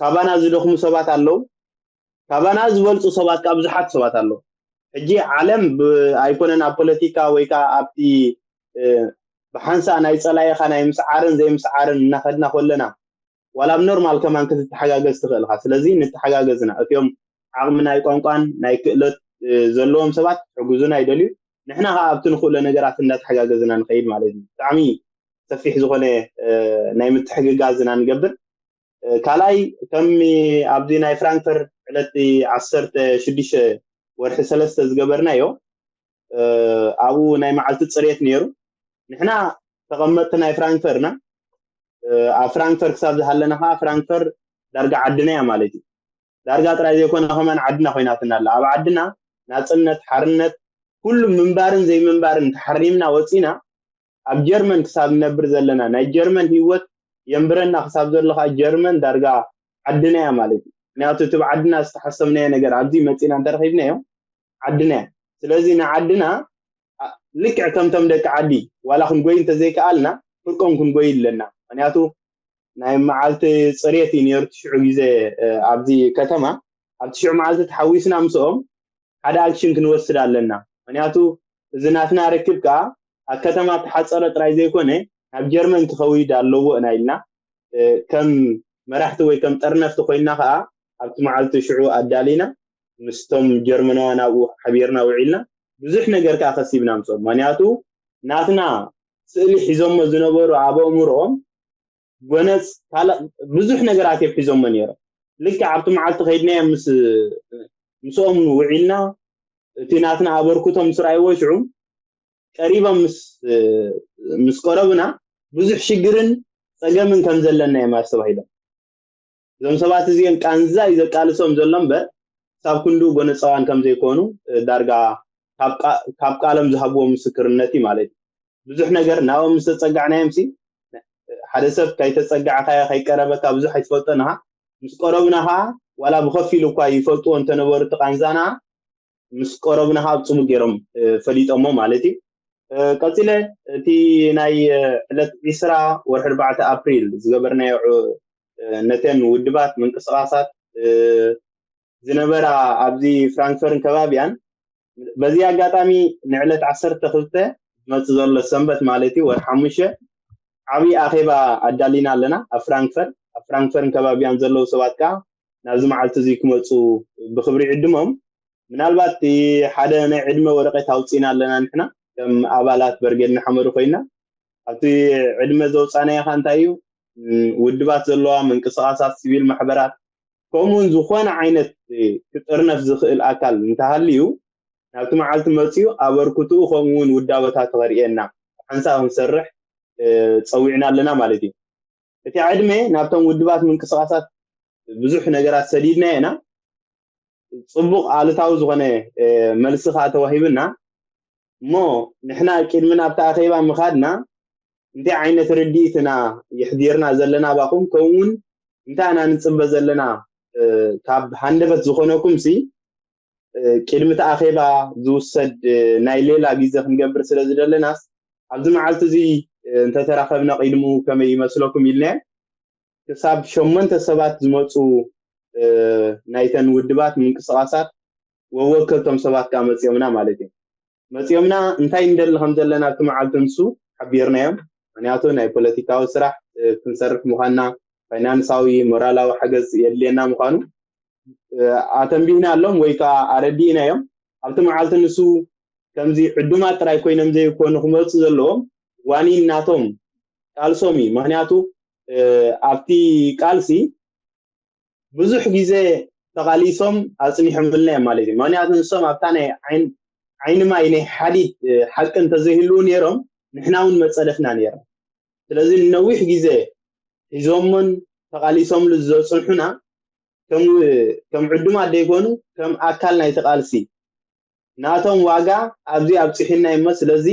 ካባና ዝደኽሙ ሰባት ኣለዉ፣ ካባና ዝበልፁ ሰባት ከዓ ብዙሓት ሰባት ኣለዉ። ሕጂ ዓለም ኣይኮነን ኣብ ፖለቲካ ወይ ከዓ ኣብቲ ብሓንሳእ ናይ ፀላኢኻ ናይ ምስዓርን ዘይምስዓርን እናኸድና ከለና ዋላ ኣብ ኖርማል ከማን ክትተሓጋገዝ ትኽእል ኢኻ። ስለዚ ንተሓጋገዝና እቲኦም ዓቕሚ ናይ ቋንቋን ናይ ክእለት ዘለዎም ሰባት ክሕግዙና ይደልዩ። ንሕና ከዓ ኣብቲ ንኽእሎ ነገራት እንዳተሓጋገዝና ንኸይድ ማለት እዩ። ብጣዕሚ ሰፊሕ ዝኾነ ናይ ምትሕግጋዝ ኢና ንገብር። ካልኣይ ከም ኣብዚ ናይ ፍራንክፈር ዕለት ዓሰርተ ሽዱሽተ ወርሒ ሰለስተ ዝገበርናዮ ኣብኡ ናይ መዓልቲ ፅሬት ነይሩ። ንሕና ተቐመጥቲ ናይ ፍራንክፈርና ኣብ ፍራንክፈር ክሳብ ዝሃለና ከዓ ፍራንክፈር ዳርጋ ዓድና እያ ማለት እዩ። ዳርጋ ጥራይ ዘይኮነ ከማን ዓድና ኮይናትና ኣላ። ኣብ ዓድና ናፅነት፣ ሓርነት፣ ኩሉ ምንባርን ዘይምንባርን ተሓሪምና ወፂና ኣብ ጀርመን ክሳብ ንነብር ዘለና ናይ ጀርመን ህይወት የንብረና ክሳብ ዘሎ ከዓ ጀርመን ዳርጋ ዓድና እያ ማለት እዩ። ምክንያቱ እቲ ብዓድና ዝተሓሰብናዮ ነገር ኣብዚ መፂና እንተረኺብናዮ ዓድና እያ። ስለዚ ንዓድና ልክዕ ከምቶም ደቂ ዓዲ ዋላ ክንጎይ እንተዘይከኣልና ፍርቆም ክንጎይ ኣለና። ምክንያቱ ናይ መዓልቲ ፅሬት እዩ ነይሩ ትሽዑ ግዜ ኣብዚ ከተማ ኣብ ትሽዑ መዓልቲ ተሓዊስና ምስኦም ሓደ ኣክሽን ክንወስድ ኣለና። ምክንያቱ እዚ ናትና ርክብ ከዓ ኣብ ከተማ ተሓፀረ ጥራይ ዘይኮነ ናብ ጀርመን ክኸይድ ኣለዎ ኢና ኢልና ከም መራሕቲ ወይ ከም ጠርነፍቲ ኮይንና ከዓ ኣብቲ መዓልቲ ሽዑ ኣዳሊና ምስቶም ጀርመናውያን ኣብኡ ሓቢርና ውዒልና ብዙሕ ነገር ከዓ ከሲብና ምስኦም። ምክንያቱ ናትና ስእሊ ሒዞሞ ዝነበሩ ኣብ ኣእምሮኦም ጎነፅ ካልእ ብዙሕ ነገራት እዮም ሒዞሞ ነይሮም። ልክዕ ኣብቲ መዓልቲ ከይድናዮ ምስ ምስኦም ውዒልና እቲ ናትና ኣበርክቶ ምስ ረኣይዎ ሽዑ ቀሪቦም ምስ ምስ ቀረቡና ብዙሕ ሽግርን ፀገምን ከም ዘለና እዮም ኣስተባሂሎም። እዞም ሰባት እዚኦም ቃንዛ እዩ ዘቃልሶም ዘሎ እምበር ክሳብ ክንዱ ጎነፃውያን ከም ዘይኮኑ ዳርጋ ካብ ቃሎም ዝሃብዎ ምስክርነት እዩ ማለት እዩ። ብዙሕ ነገር ናብኦም ምስ ተፀጋዕናዮም ሲ ሓደ ሰብ ከይተፀጋዕካዮ ከይቀረበካ ብዙሕ ኣይትፈልጦን ኢኻ። ምስ ቀረቡና ከዓ ዋላ ብኸፊሉ እኳ ይፈልጥዎ እንተነበሩ እቲ ቃንዛና ምስ ቀረቡና ከዓ ብፅቡቅ ገይሮም ፈሊጦሞ ማለት እዩ። ቀፂለ እቲ ናይ ዕለት ዒስራ ወርሒ ኣርባዕተ ኣፕሪል ዝገበርናዮ ነተን ውድባት ምንቅስቃሳት ዝነበራ ኣብዚ ፍራንክፈርን ከባቢያን በዚ ኣጋጣሚ ንዕለት ዓሰርተ ክልተ ዝመፅእ ዘሎ ሰንበት ማለት እዩ ወርሒ ሓሙሽተ ዓብዪ ኣኼባ ኣዳሊና ኣለና ኣብ ፍራንክፈር ኣብ ፍራንክፈርን ከባቢያን ዘለዉ ሰባት ከዓ ናብዚ መዓልቲ እዚ ክመፁ ብክብሪ ይዕድሞም። ምናልባት ሓደ ናይ ዕድመ ወረቀት ኣውፂና ኣለና ንሕና ከም ኣባላት በርጌድ ንሓመዱ ኮይና ኣብቲ ዕድመ ዘውፃናዮ ከዓ እንታይ እዩ ውድባት ዘለዋ ምንቅስቃሳት ሲቪል ማሕበራት ከምኡውን ዝኾነ ዓይነት ክጥርነፍ ዝኽእል ኣካል እንተሃልዩ ናብቲ መዓልቲ መፅኡ ኣበርክትኡ ከምኡውን ውዳበታቱ ከርእየና ሓንሳብ ክንሰርሕ ፀዊዕና ኣለና ማለት እዩ። እቲ ዕድመ ናብቶም ውድባት ምንቅስቃሳት ብዙሕ ነገራት ሰዲድናዮ ኢና። ፅቡቕ ኣሉታዊ ዝኾነ መልሲ ከዓ ተዋሂብና እሞ ንሕና ቅድሚ ናብቲ ኣኼባ ምኻድና እንታይ ዓይነት ርድኢት ኢና የሕዲርና ዘለና ባኹም ከምኡውን እንታይ ኢና ንፅበ ዘለና ካብ ሃንደበት ዝኾነኩም ሲ ቅድሚ እቲ ኣኼባ ዝውሰድ ናይ ሌላ ግዜ ክንገብር ስለ ዝደለናስ ኣብዚ መዓልቲ እዚ እንተተራኸብና ቅድሙ ከመይ ይመስለኩም ኢልና ክሳብ ሸሞንተ ሰባት ዝመፁ ናይተን ውድባት ምንቅስቃሳት ወወከልቶም ሰባት ከዓ መፂኦምና ማለት እዩ። መፂኦምና እንታይ እንደሊ ከም ዘለና ኣብቲ መዓልቲ ንሱ ሓቢርናዮም። ምክንያቱ ናይ ፖለቲካዊ ስራሕ ክንሰርሕ ምኳንና፣ ፋይናንሳዊ ሞራላዊ ሓገዝ የድልየና ምኳኑ ኣተንቢህና ኣሎም ወይ ከዓ ኣረዲእናዮም። ኣብቲ መዓልቲ ንሱ ከምዚ ዕዱማት ጥራይ ኮይኖም ዘይኮኑ ክመፁ ዘለዎም ዋኒን ናቶም ቃልሶም እዩ። ምክንያቱ ኣብቲ ቃልሲ ብዙሕ ግዜ ተቓሊሶም ኣፅኒሖምልና እዮም ማለት እዩ። ምክንያቱ ንሶም ኣብታ ናይ ዓይኒ ማይ ናይ ሓዲድ ሓቂ እንተዘይህልው ነይሮም ንሕና እውን መፀለፍና ነይርና። ስለዚ ነዊሕ ግዜ ሒዞሞን ተቓሊሶምሉ ዘፅንሑና ከም ዕዱማት ዘይኮኑ ከም ኣካል ናይቲ ቃልሲ ናቶም ዋጋ ኣብዚ ኣብፂሑና እሞ ስለዚ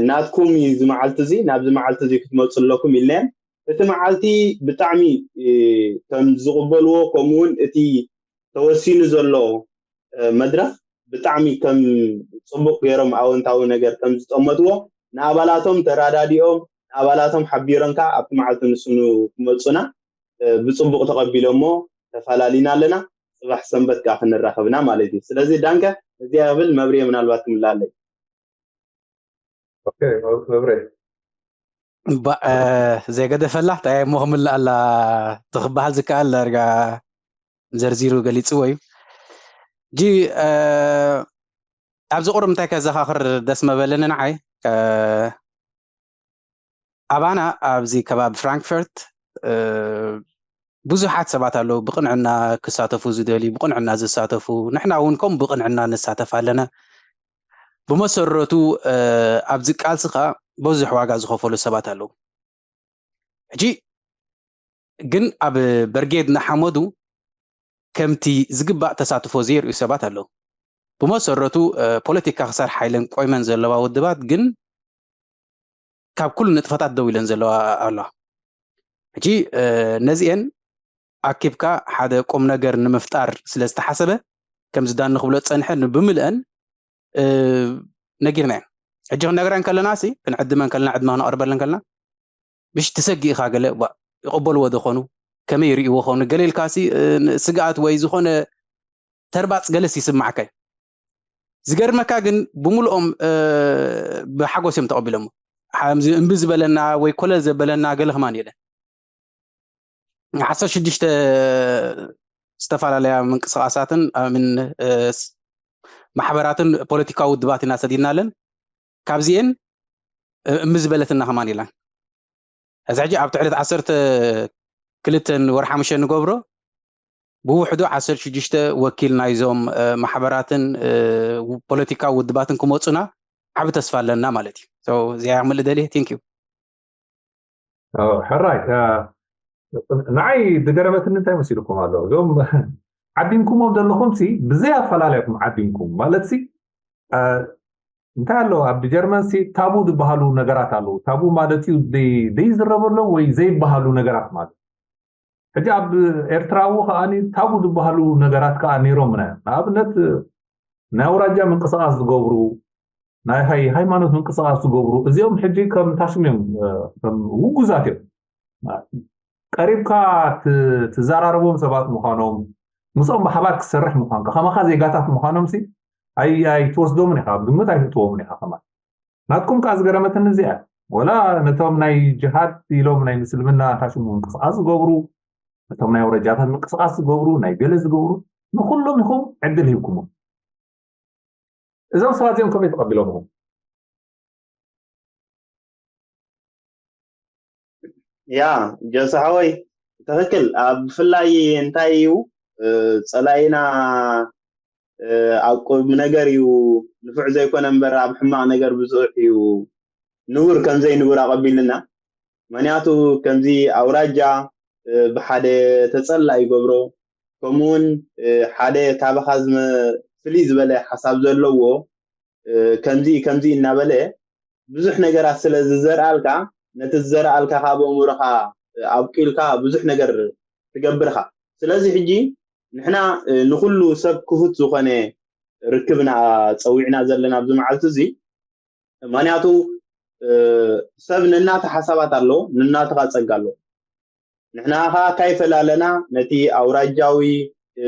ናትኩም እዩ እዚ መዓልቲ እዚ ናብዚ መዓልቲ እዚ ክትመፁ ኣለኩም ኢልናዮም። እቲ መዓልቲ ብጣዕሚ ከም ዝቕበልዎ ከምኡውን እቲ ተወሲኑ ዘሎ መድረኽ ብጣዕሚ ከም ፅቡቅ ገይሮም ኣወንታዊ ነገር ከም ዝጠመትዎ ንኣባላቶም ተራዳዲኦም ንኣባላቶም ሓቢሮም ከዓ ኣብቲ መዓልቲ ንስኑ ክመፁና ብፅቡቅ ተቐቢሎሞ ተፈላሊና ኣለና። ፅባሕ ሰንበት ከዓ ክንራኸብና ማለት እዩ። ስለዚ ዳንከ እዚኣ ብል መብርየ ምናልባት ክምላለይ መብርየ ዘይገደፈላ እንታይ እሞ ክምልኣላ ትክበሃል ዝከኣል ዳርጋ ዘርዚሩ ገሊፅዎ እዩ። ጂ ኣብዚ ቁሩብ እንታይ ከዘኻኽር ደስ መበለኒ ንዓይ ኣባና ኣብዚ ከባቢ ፍራንክፈርት ብዙሓት ሰባት ኣለዉ ብቕንዕና ክሳተፉ ዝደልዩ ብቕንዕና ዝሳተፉ ንሕና እውን ከም ብቕንዕና ንሳተፍ ኣለና። ብመሰረቱ ኣብዚ ቃልሲ ከዓ ብዙሕ ዋጋ ዝኸፈሉ ሰባት ኣለዉ። ሕጂ ግን ኣብ በርጌድ ንሓመዱ ከምቲ ዝግባእ ተሳትፎ ዘይርእዩ ሰባት ኣለዉ። ብመሰረቱ ፖለቲካ ክሰርሓ ኢለን ቆይመን ዘለዋ ውድባት ግን ካብ ኩሉ ንጥፈታት ደው ኢለን ዘለዋ ኣለዋ። ሕጂ ነዚአን ኣኪብካ ሓደ ቁም ነገር ንምፍጣር ስለ ዝተሓሰበ ከምዚ ዳኒ ክብሎ ዝፀንሐ ብምልአን ነጊርናየን። ሕጂ ክንነግረን ከለና ሲ ክንዕድመን ከለና ዕድመ ክነቕርበለን ከለና ምሽ ትሰጊ ኢኻ ገለ ይቕበልዎ ዶ ኾኑ ከመይ ይርእይዎ ኾኑ ገለ ኢልካ ሲ ስግኣት ወይ ዝኾነ ተርባፅ ገለስ ይስማዕካ እዩ። ዝገርመካ ግን ብምልኦም ብሓጎስ እዮም ተቐቢሎሞ። እምቢ ዝበለና ወይ ኮለል ዘበለና ገለ ከማን የለን። ዓሰርተ ሽዱሽተ ዝተፈላለያ ምንቅስቃሳትን ምን ማሕበራትን ፖለቲካዊ ውድባት ኢና ሰዲድናለን። ካብዚኤን እምቢ ዝበለትና ከማን የላን። እዚ ሕጂ ኣብ ትሕቲ ዓሰርተ ክልተን ወርሒ ሓሙሽተ ንገብሮ ብውሕዱ ዓሰርተ ሽዱሽተ ወኪል ናይዞም ማሕበራትን ፖለቲካዊ ውድባትን ክመፁና ዓብ ተስፋ ኣለና ማለት እዩ። እዚኣ ክምልእ ደልየ። Thank you። ሕራይ ንዓይ ዝገረመትኒ እንታይ መሲልኩም ኣሎ እዞም ዓዲምኩሞም ዘለኹም ሲ ብዘይ ኣፈላለይኩም ዓዲምኩም ማለት ሲ እንታይ ኣሎ ኣብ ጀርመን ሲ ታቡ ዝበሃሉ ነገራት ኣለዉ። ታቡ ማለት እዩ ዘይዝረበሎም ወይ ዘይበሃሉ ነገራት ማለት ሕጂ ኣብ ኤርትራ እው ከኣ ታቡ ዝበሃሉ ነገራት ከኣ ነይሮምና እዮም። ንኣብነት ናይ ኣውራጃ ምንቅስቃስ ዝገብሩ ናይ ሃይማኖት ምንቅስቃስ ዝገብሩ እዚኦም ሕጂ ከም ታሽም እዮም፣ ከም ውጉዛት እዮም። ቀሪብካ ትዘራረቦም ሰባት ምዃኖም ምስኦም ብሓባር ክትሰርሕ ምዃንካ ከማኻ ዜጋታት ምዃኖም ሲ ኣይትወስዶምን ኢኻ፣ ኣብ ግምት ኣይትእትዎምን ኢኻ። ከማን ናትኩም ከዓ ዝገረመትኒ እዚኣ ወላ ነቶም ናይ ጅሃድ ኢሎም ናይ ምስልምና ታሽሙ ምንቅስቃስ ዝገብሩ ነቶም ናይ ኣውረጃታት ምንቅስቃስ ዝገብሩ ናይ ገለ ዝገብሩ ንኩሎም ኢኹም ዕድል ሂብኩሞም። እዞም ሰባት እዚኦም ከመይ ተቐቢሎም ኢኹም? ያ ጀሱ ሓወይ ትኽክል። ኣብ ብፍላይ እንታይ እዩ ጸላኢና ኣብ ቁም ነገር እዩ ንፉዕ ዘይኮነ እምበር ኣብ ሕማቕ ነገር ብዙሕ እዩ ንቡር ከምዘይ ንቡር ኣቐቢልና። ምክንያቱ ከምዚ ኣውራጃ ብሓደ ተጸላ ይገብሮ። ከምኡውን ሓደ ካባኻ ፍልይ ዝበለ ሓሳብ ዘለዎ ከምዚ ከምዚ እናበለ ብዙሕ ነገራት ስለ ዝዘርኣልካ ነቲ ዝዘርኣልካ ካብ ኣእምሮኻ ኣብቂልካ ብዙሕ ነገር ትገብርካ። ስለዚ ሕጂ ንሕና ንኩሉ ሰብ ክፉት ዝኾነ ርክብና ፀዊዕና ዘለና ኣብዚ መዓልቲ እዚ ምክንያቱ ሰብ ነናቱ ሓሳባት ኣለዎ፣ ነናቱ ኸዓ ጸጋ ኣለዎ። ንሕና ኸዓ ካይፈላለና ነቲ ኣውራጃዊ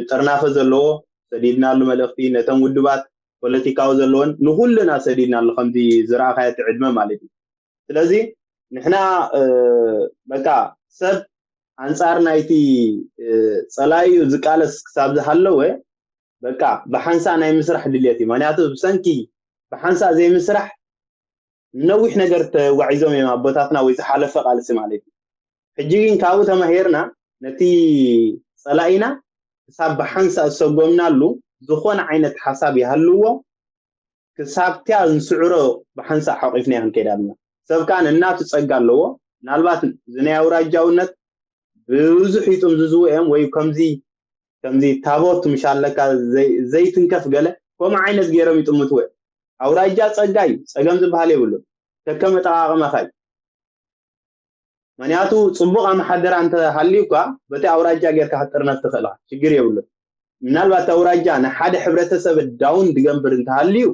ጥርናፈ ዘለዎ ሰዲድናሉ መልእኽቲ፣ ነተን ውድባት ፖለቲካዊ ዘለወን ንኹልና ሰዲድናሉ፣ ከምዚ ዝረኣኻዮ እቲ ዕድመ ማለት እዩ። ስለዚ ንሕና በቃ ሰብ ኣንጻር ናይቲ ጸላኢኡ ዝቃለስ ክሳብ ዝሃለወ በቃ ብሓንሳእ ናይ ምስራሕ ድልየት እዩ። ምክንያቱ ብሰንኪ ብሓንሳእ ዘይምስራሕ ነዊሕ ነገር ተጓዒዞም እዮም ኣቦታትና ወይ ዝሓለፈ ቃልሲ ማለት እዩ። ሕጂ ግን ካብኡ ተማሂርና ነቲ ጸላኢና ክሳብ ብሓንሳእ ዝሰጎምናሉ ዝኾነ ዓይነት ሓሳብ ይሃልዎ ክሳብቲያ ንስዕሮ ብሓንሳእ ሓቂፍና ክንከይድ ኣለና። ሰብ ከዓ ነናቱ ጸጋ ኣለዎ። ምናልባት እዚ ናይ ኣውራጃውነት ብዙሕ ይጥምዝዝዎ እዮም ወይ ከምዚ ከምዚ ታቦት ምሻለካ ዘይትንከፍ ገለ ከምኡ ዓይነት ገይሮም ይጥምትዎ እዮም። ኣውራጃ ጸጋ እዩ፣ ጸገም ዝበሃል የብሉን። ከከም ኣጠቓቕማኻ እዩ። ምክንያቱ ጽቡቕ ኣመሓደራ እንተሃልዩ እኳ በቲ ኣውራጃ ጌርካ ክትጥርነፍ ትኽእል ኢኻ፣ ሽግር የብሉን። ምናልባት እቲ ኣውራጃ ንሓደ ሕብረተሰብ ዳውን ድገንብር እንተሃልዩ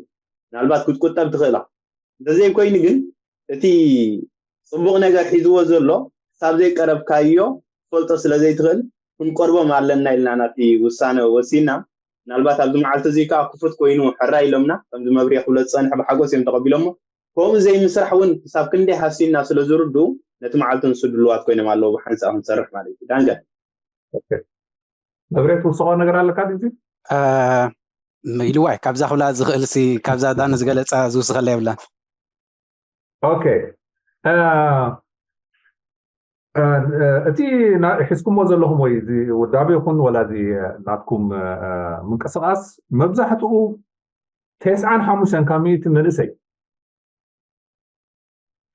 ምናልባት ክትቁጠብ ትኽእል ኢኻ። እንተዘይኮይኑ ግን እቲ ጽቡቕ ነገር ሒዝዎ ዘሎ ክሳብ ዘይቀረብካዮ ክትፈልጦ ስለ ዘይትኽእል ክንቆርቦም ኣለና ኢልና ናቲ ውሳነ ወሲና። ምናልባት ኣብዚ መዓልቲ እዚ ከዓ ክፉት ኮይኑ ሕራይ ኢሎምና ከምዚ መብርሂ ክብሎ ዝጸንሐ ብሓጎስ እዮም ተቐቢሎሞ። ከምኡ ዘይምስራሕ እውን ክሳብ ክንደይ ሃሲና ስለ ዝርድኡ ነቲ መዓልቲ ንሱ ድልዋት ኮይኖም ኣለዉ ብሓንሳእ ክንሰርሕ ማለት እዩ። ዳንገ መብሬት ውስቆ ነገር ኣለካ ድዚ ኢልዋይ ካብዛ ክብላ ዝኽእል ሲ ካብዛ ዳን ዝገለፃ ዝውስኸላ የብላን። ኦኬ እቲ ሒዝኩሞ ዘለኹም ወይ እዚ ውዳቤ ይኹን ወላ እዚ ናትኩም ምንቅስቃስ መብዛሕትኡ ተስዓን ሓሙሽተን ካብ ሚእቲ መንእሰይ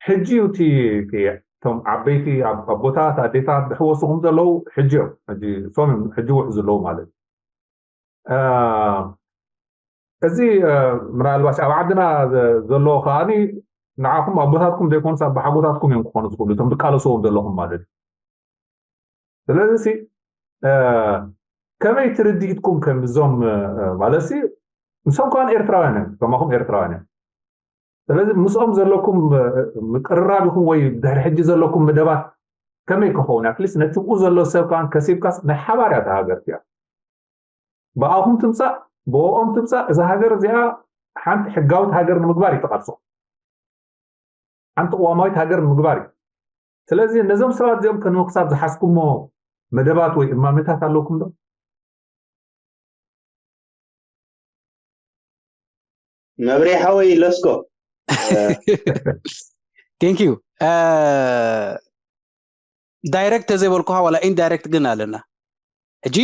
ሕጂ እዩ እቲ እቶም ዓበይቲ ኣቦታት ኣዴታት ዝሕወስኹም ዘለዉ ሕጂ እዮም ሶም እዮም ሕጂ ውሕ ዘለዉ ማለት እዚ ምናልባሽ ኣብ ዓድና ዘለዉ ከዓኒ ንዓኹም ኣቦታትኩም ዘይኮኑስ ኣባሓጎታትኩም እዮም ክኾኑ ዝኽእሉ እቶም ትቃለስዎም ዘለኹም ማለት እዩ ስለዚ ሲ ከመይ ትርድኢትኩም ከምዞም ማለት ሲ ንሶም ከዋን ኤርትራውያን እዮም ከማኹም ኤርትራውያን እዮም ስለዚ ምስኦም ዘለኩም ምቅርራብ ይኹም ወይ ድሕሪ ሕጂ ዘለኩም መደባት ከመይ ክኸውን ኣትሊስት ነቲ ብኡ ዘሎ ሰብ ከዋን ከሲብካስ ናይ ሓባር እያ ሃገር እያ ብኣኹም ትምፃእ ብኦም ትምፃእ እዛ ሃገር እዚኣ ሓንቲ ሕጋዊት ሃገር ንምግባር ይተቃልሶ ሓንቲ ቅዋማዊት ሃገር ንምግባር እዩ ስለዚ ነዞም ሰባት እዚኦም ከንመክሳብ ዝሓዝኩሞ መደባት ወይ እማመታት ኣለኩም ዶ መብሬ ሓወይ ለስኮ ቴንክ ዩ ዳይረክት ተዘይበልኩካ ዋላ ኢንዳይረክት ግን ኣለና ሕጂ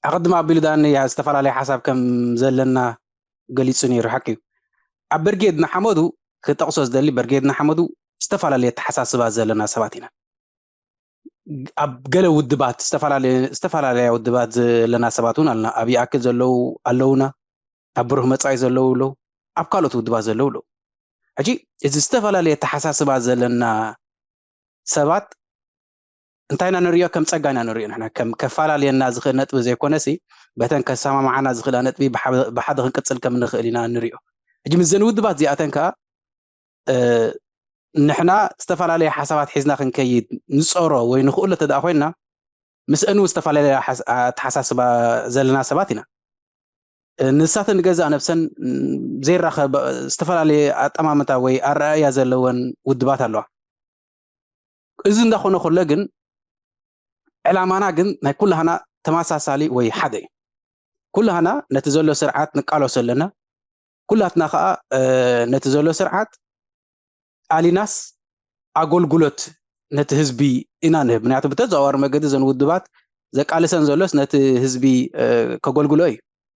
ኣቐድም ኣቢሉ ዳኒ ዝተፈላለየ ሓሳብ ከም ዘለና ገሊፁ ነይሩ ሓቂ እዩ ኣብ ብርጌድ ንሓመዱ ክጠቕሶ ዝደሊ ብርጌድ ንሓመዱ ዝተፈላለየ ተሓሳስባ ዘለና ሰባት ኢና ኣብ ገለ ውድባት ዝተፈላለያ ውድባት ዘለና ሰባት እውን ኣለና ኣብ ይኣክል ዘለዉ ኣለውና ኣብ ብሩህ መፃኢ ዘለዉ ኣለዉ ኣብ ካልኦት ውድባት ዘለዉ ኣለዉ ሕጂ እዚ ዝተፈላለየ ተሓሳስባ ዘለና ሰባት እንታይ ኢና ንሪኦ ከም ፀጋ ኢና ንሪኦ ንሕና ከም ከፈላለየና ዝኽእል ነጥቢ ዘይኮነሲ በተን ከሰማማዓና ዝኽእላ ነጥቢ ብሓደ ክንቅፅል ከም ንኽእል ኢና ንሪኦ ሕጂ ምስዘን ውድባት እዚኣተን ከዓ ንሕና ዝተፈላለየ ሓሳባት ሒዝና ክንከይድ ንፀሮ ወይ ንኽእሎ ተደኣ ኮይንና ምስአን እውን ዝተፈላለየ ኣተሓሳስባ ዘለና ሰባት ኢና ንሳተን ንገዛእ ነብሰን ዘይራኸብ ዝተፈላለየ ኣጠማምታ ወይ ኣረኣእያ ዘለወን ውድባት ኣለዋ እዚ እንዳኾነ ከሎ ግን ዕላማና ግን ናይ ኩላህና ተመሳሳሊ ወይ ሓደ እዩ ኩላህና ነቲ ዘሎ ስርዓት ንቃለሶ ኣለና ኩላትና ከዓ ነቲ ዘሎ ስርዓት ኣሊናስ ኣገልግሎት ነቲ ህዝቢ ኢና ንህብ ምክንያቱ ብተዘዋዋሪ መገዲ ዘን ውድባት ዘቃልሰን ዘሎስ ነቲ ህዝቢ ከገልግሎ እዩ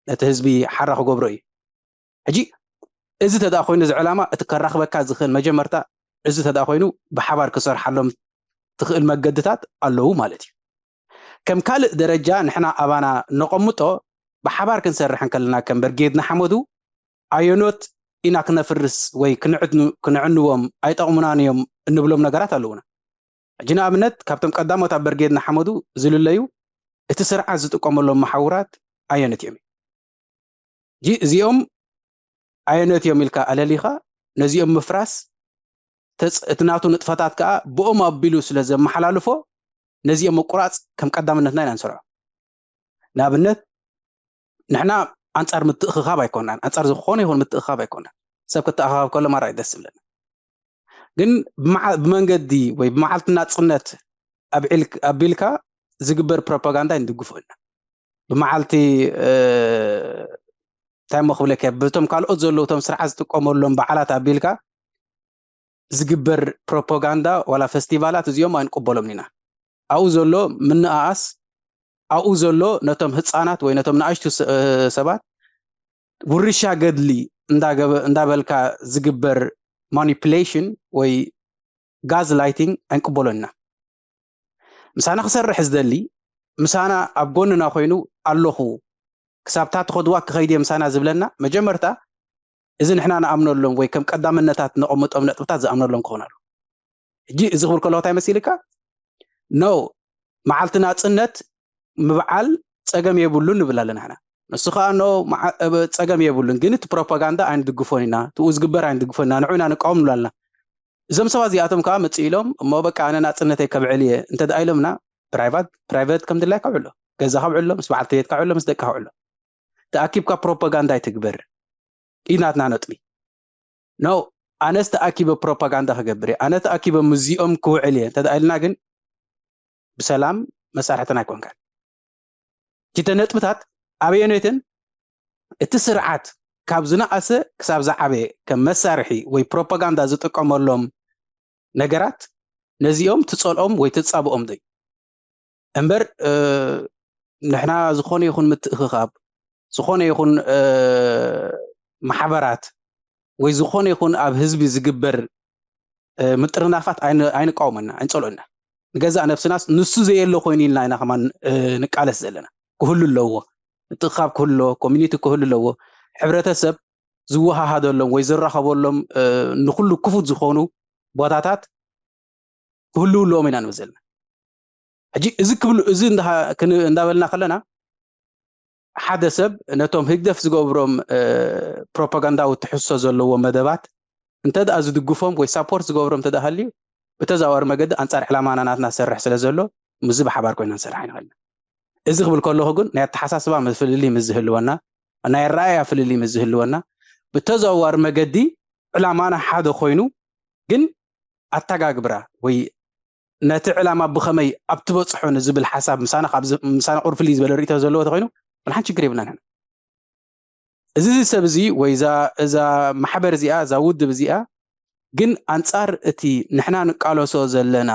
ነቲ ህዝቢ ሓራ ክገብሮ እዩ ሕጂ እዚ ተደኣ ኮይኑ እዚ ዕላማ እቲ ከራኽበካ ዝኽእል መጀመርታ እዚ ተደኣ ኮይኑ ብሓባር ክሰርሓሎም ትኽእል መገድታት ኣለዉ ማለት እዩ ከም ካልእ ደረጃ ንሕና ኣባና ነቐምጦ ብሓባር ክንሰርሕ እንከለና ከም ብርጌድ ንሓመዱ ኣየኖት ኢና ክነፍርስ ወይ ክነዕንዎም ኣይጠቕሙናን እዮም እንብሎም ነገራት ኣለዉና ሕጂ ንኣብነት ካብቶም ቀዳሞት ኣብ ብርጌድ ንሓመዱ ዝልለዩ እቲ ስርዓት ዝጥቀመሎም መሓውራት ኣየኖት እዮም ሕጂ እዚኦም ኣየኖት እዮም ኢልካ ኣለሊኻ ነዚኦም ምፍራስ እቲ ናቱ ንጥፈታት ከዓ ብኦም ኣቢሉ ስለ ዘመሓላልፎ ነዚኦም ምቁራፅ ከም ቀዳምነትና ኢና ንሰርዖ። ንኣብነት ንሕና ኣንፃር ምትእኽኻብ ኣይኮናን፣ ኣንፃር ዝኾነ ይኹን ምትእኽኻብ ኣይኮናን። ሰብ ክተኣኻኸብ ከሎ ማራ እዩ ደስ ዝብለና። ግን ብመንገዲ ወይ ብመዓልቲ ናፅነት ኣቢልካ ዝግበር ፕሮፓጋንዳ ንድግፎ ኢና። ብመዓልቲ እንታይ ሞ ክብለከ ብቶም ካልኦት ዘለዉ ቶም ስርዓት ዝጥቀመሎም በዓላት ኣቢልካ ዝግበር ፕሮፓጋንዳ ዋላ ፈስቲቫላት እዚኦም ኣይንቅበሎም ኢና። ኣብኡ ዘሎ ምንኣኣስ ኣብኡ ዘሎ ነቶም ህፃናት ወይ ነቶም ንኣሽቱ ሰባት ውርሻ ገድሊ እንዳበልካ ዝግበር ማኒፕሌሽን ወይ ጋዝ ላይቲንግ ኣይንቅበሎን ኢና። ምሳና ክሰርሕ ዝደሊ ምሳና ኣብ ጎንና ኮይኑ ኣለኹ ክሳብታ ትኸድዋ ክኸይድ እየ ምሳና ዝብለና መጀመርታ እዚ ንሕና ንኣምነሎም ወይ ከም ቀዳምነታት ነቐምጦም ነጥብታት ዝኣምነሎም ክኾኑ ኣለዉ። ሕጂ እዚ ክብል ከለኹ እንታይ መሲልካ? ኖ መዓልቲ ናፅነት ምብዓል ፀገም የብሉን ንብል ኣለና ንሕና። ንሱ ከዓ ኖ ፀገም የብሉን፣ ግን እቲ ፕሮፓጋንዳ ኣይንድግፎን ኢና፣ ትኡ ዝግበር ኣይንድግፎን ኢና፣ ንዑ ኢና ንቃወም ንብል ኣለና። እዞም ሰባት እዚኣቶም ከዓ መፅእ ኢሎም እሞ በቃ ኣነ ናፅነተይ ከብዕል እየ እንተ ደኣ ኢሎምና ፕራይቫት ፕራይቨት ከም ድላይካ ውዕሎ፣ ገዛኻ ውዕሎ፣ ምስ በዓልቲ ቤትካ ውዕሎ፣ ምስ ደቅኻ ውዕሎ። ተኣኪብካ ፕሮፓጋንዳ ኣይትግበር እዩ ናትና ነጥቢ። ኖ ኣነስ ተኣኪበ ፕሮፓጋንዳ ክገብር እየ፣ ኣነ ተኣኪበ ምስዚኦም ክውዕል እየ እንተ ደኣ ኢልና ግን ብሰላም መሳርሕትና ኣይኮንካን። እተን ነጥብታት ኣበየነትን እቲ ስርዓት ካብ ዝነኣሰ ክሳብ ዝዓበየ ከም መሳርሒ ወይ ፕሮፓጋንዳ ዝጥቀመሎም ነገራት ነዚኦም ትፀልኦም ወይ ትፃብኦም ዶ እዩ? እምበር ንሕና ዝኾነ ይኹን ምትእኽኻብ ዝኾነ ይኹን ማሕበራት ወይ ዝኾነ ይኹን ኣብ ህዝቢ ዝግበር ምጥርናፋት ኣይንቃወመና ኣይንፀልኦና። ንገዛእ ነብስናስ ንሱ ዘየለ ኮይኑ ኢልና ኢና ከማን ንቃለስ ዘለና። ክህሉ ኣለዎ፣ ምትእኽኻብ ክህሉ ኣለዎ፣ ኮሚኒቲ ክህሉ ኣለዎ። ሕብረተሰብ ዝወሃሃደሎም ወይ ዝራኸበሎም ንኩሉ ክፉት ዝኾኑ ቦታታት ክህልው ኣለዎም ኢና ንብል ዘለና። ሕጂ እዚ ክብሉ እዚ እንዳበልና ከለና ሓደ ሰብ ነቶም ህግደፍ ዝገብሮም ፕሮፓጋንዳዊ ትሕዝቶ ዘለዎ መደባት እንተ ደኣ ዝድግፎም ወይ ሳፖርት ዝገብሮም እንተ ደኣ ሃልዩ ብተዘዋዋሪ መገዲ ኣንጻር ዕላማና ናትና ዝሰርሕ ስለ ዘሎ ምስዚ ብሓባር ኮይና ንሰርሕ ኣይንኽእልን። እዚ ክብል ከለኹ ግን ናይ ኣተሓሳስባ ፍልልይ ምስ ዝህልወና፣ ናይ ኣረኣእያ ፍልልይ ምስ ዝህልወና ብተዘዋዋሪ መገዲ ዕላማና ሓደ ኮይኑ ግን ኣተጋግብራ ወይ ነቲ ዕላማ ብኸመይ ኣብ ትበጽሖ ንዝብል ሓሳብ ምሳና ካብ ምሳና ቁርብ ፍልይ ዝበለ ርእይቶ ዘለዎ ተኾይኑ ወላ ሓንቲ ሽግር የብልናን። እዚ ሰብ እዚ ወይ እዛ ማሕበር እዚኣ እዛ ውድብ እዚኣ ግን ኣንጻር እቲ ንሕና ንቃለሶ ዘለና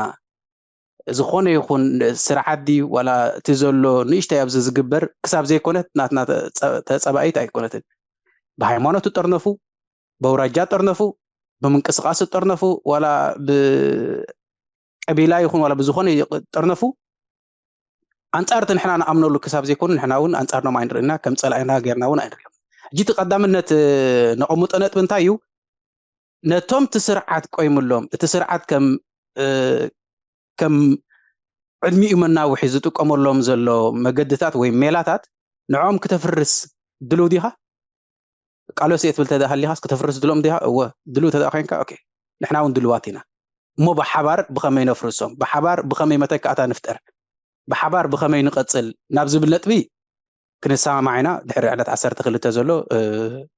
ዝኾነ ይኹን ስርዓት ድዩ ዋላ እቲ ዘሎ ንእሽተይ ኣብዚ ዝግበር ክሳብ ዘይኮነት ናትና ተጸባኢት ኣይኮነትን። ብሃይማኖት ትጠርነፉ፣ በውራጃ ጠርነፉ፣ ብምንቅስቃስ ጠርነፉ፣ ዋላ ብቀቢላ ይኹን ዋላ ብዝኾነ ጠርነፉ ኣንጻር እቲ ንሕና ንኣምነሉ ክሳብ ዘይኮኑ ንሕና እውን ኣንጻርኖም ኣይንርእና፣ ከም ጸላኢና ጌርና እውን ኣይንርእዮም። ሕጂ እቲ ቀዳምነት ነቐምጦ ነጥቢ እንታይ እዩ? ነቶም እቲ ስርዓት ቆይምሎም እቲ ስርዓት ከም ከም ዕድሚኡ መናውሒ ዝጥቀመሎም ዘሎ መገድታት ወይ ሜላታት ንዕኦም ክተፍርስ ድልው ዲኻ? ቃሎስ እየ ትብል ተደኣ ሃሊኻስ ክተፍርስ ድሎም ዲኻ? እወ ድልው ተደኣ ኮይንካ ኦኬ ንሕና እውን ድልዋት ኢና። እሞ ብሓባር ብኸመይ ነፍርሶም? ብሓባር ብኸመይ መተካእታ ንፍጠር? ብሓባር ብኸመይ ንቐጽል ናብ ዝብል ነጥቢ ክንሰማማዕ ኢና። ድሕሪ ዕለት ዓሰርተ ክልተ ዘሎ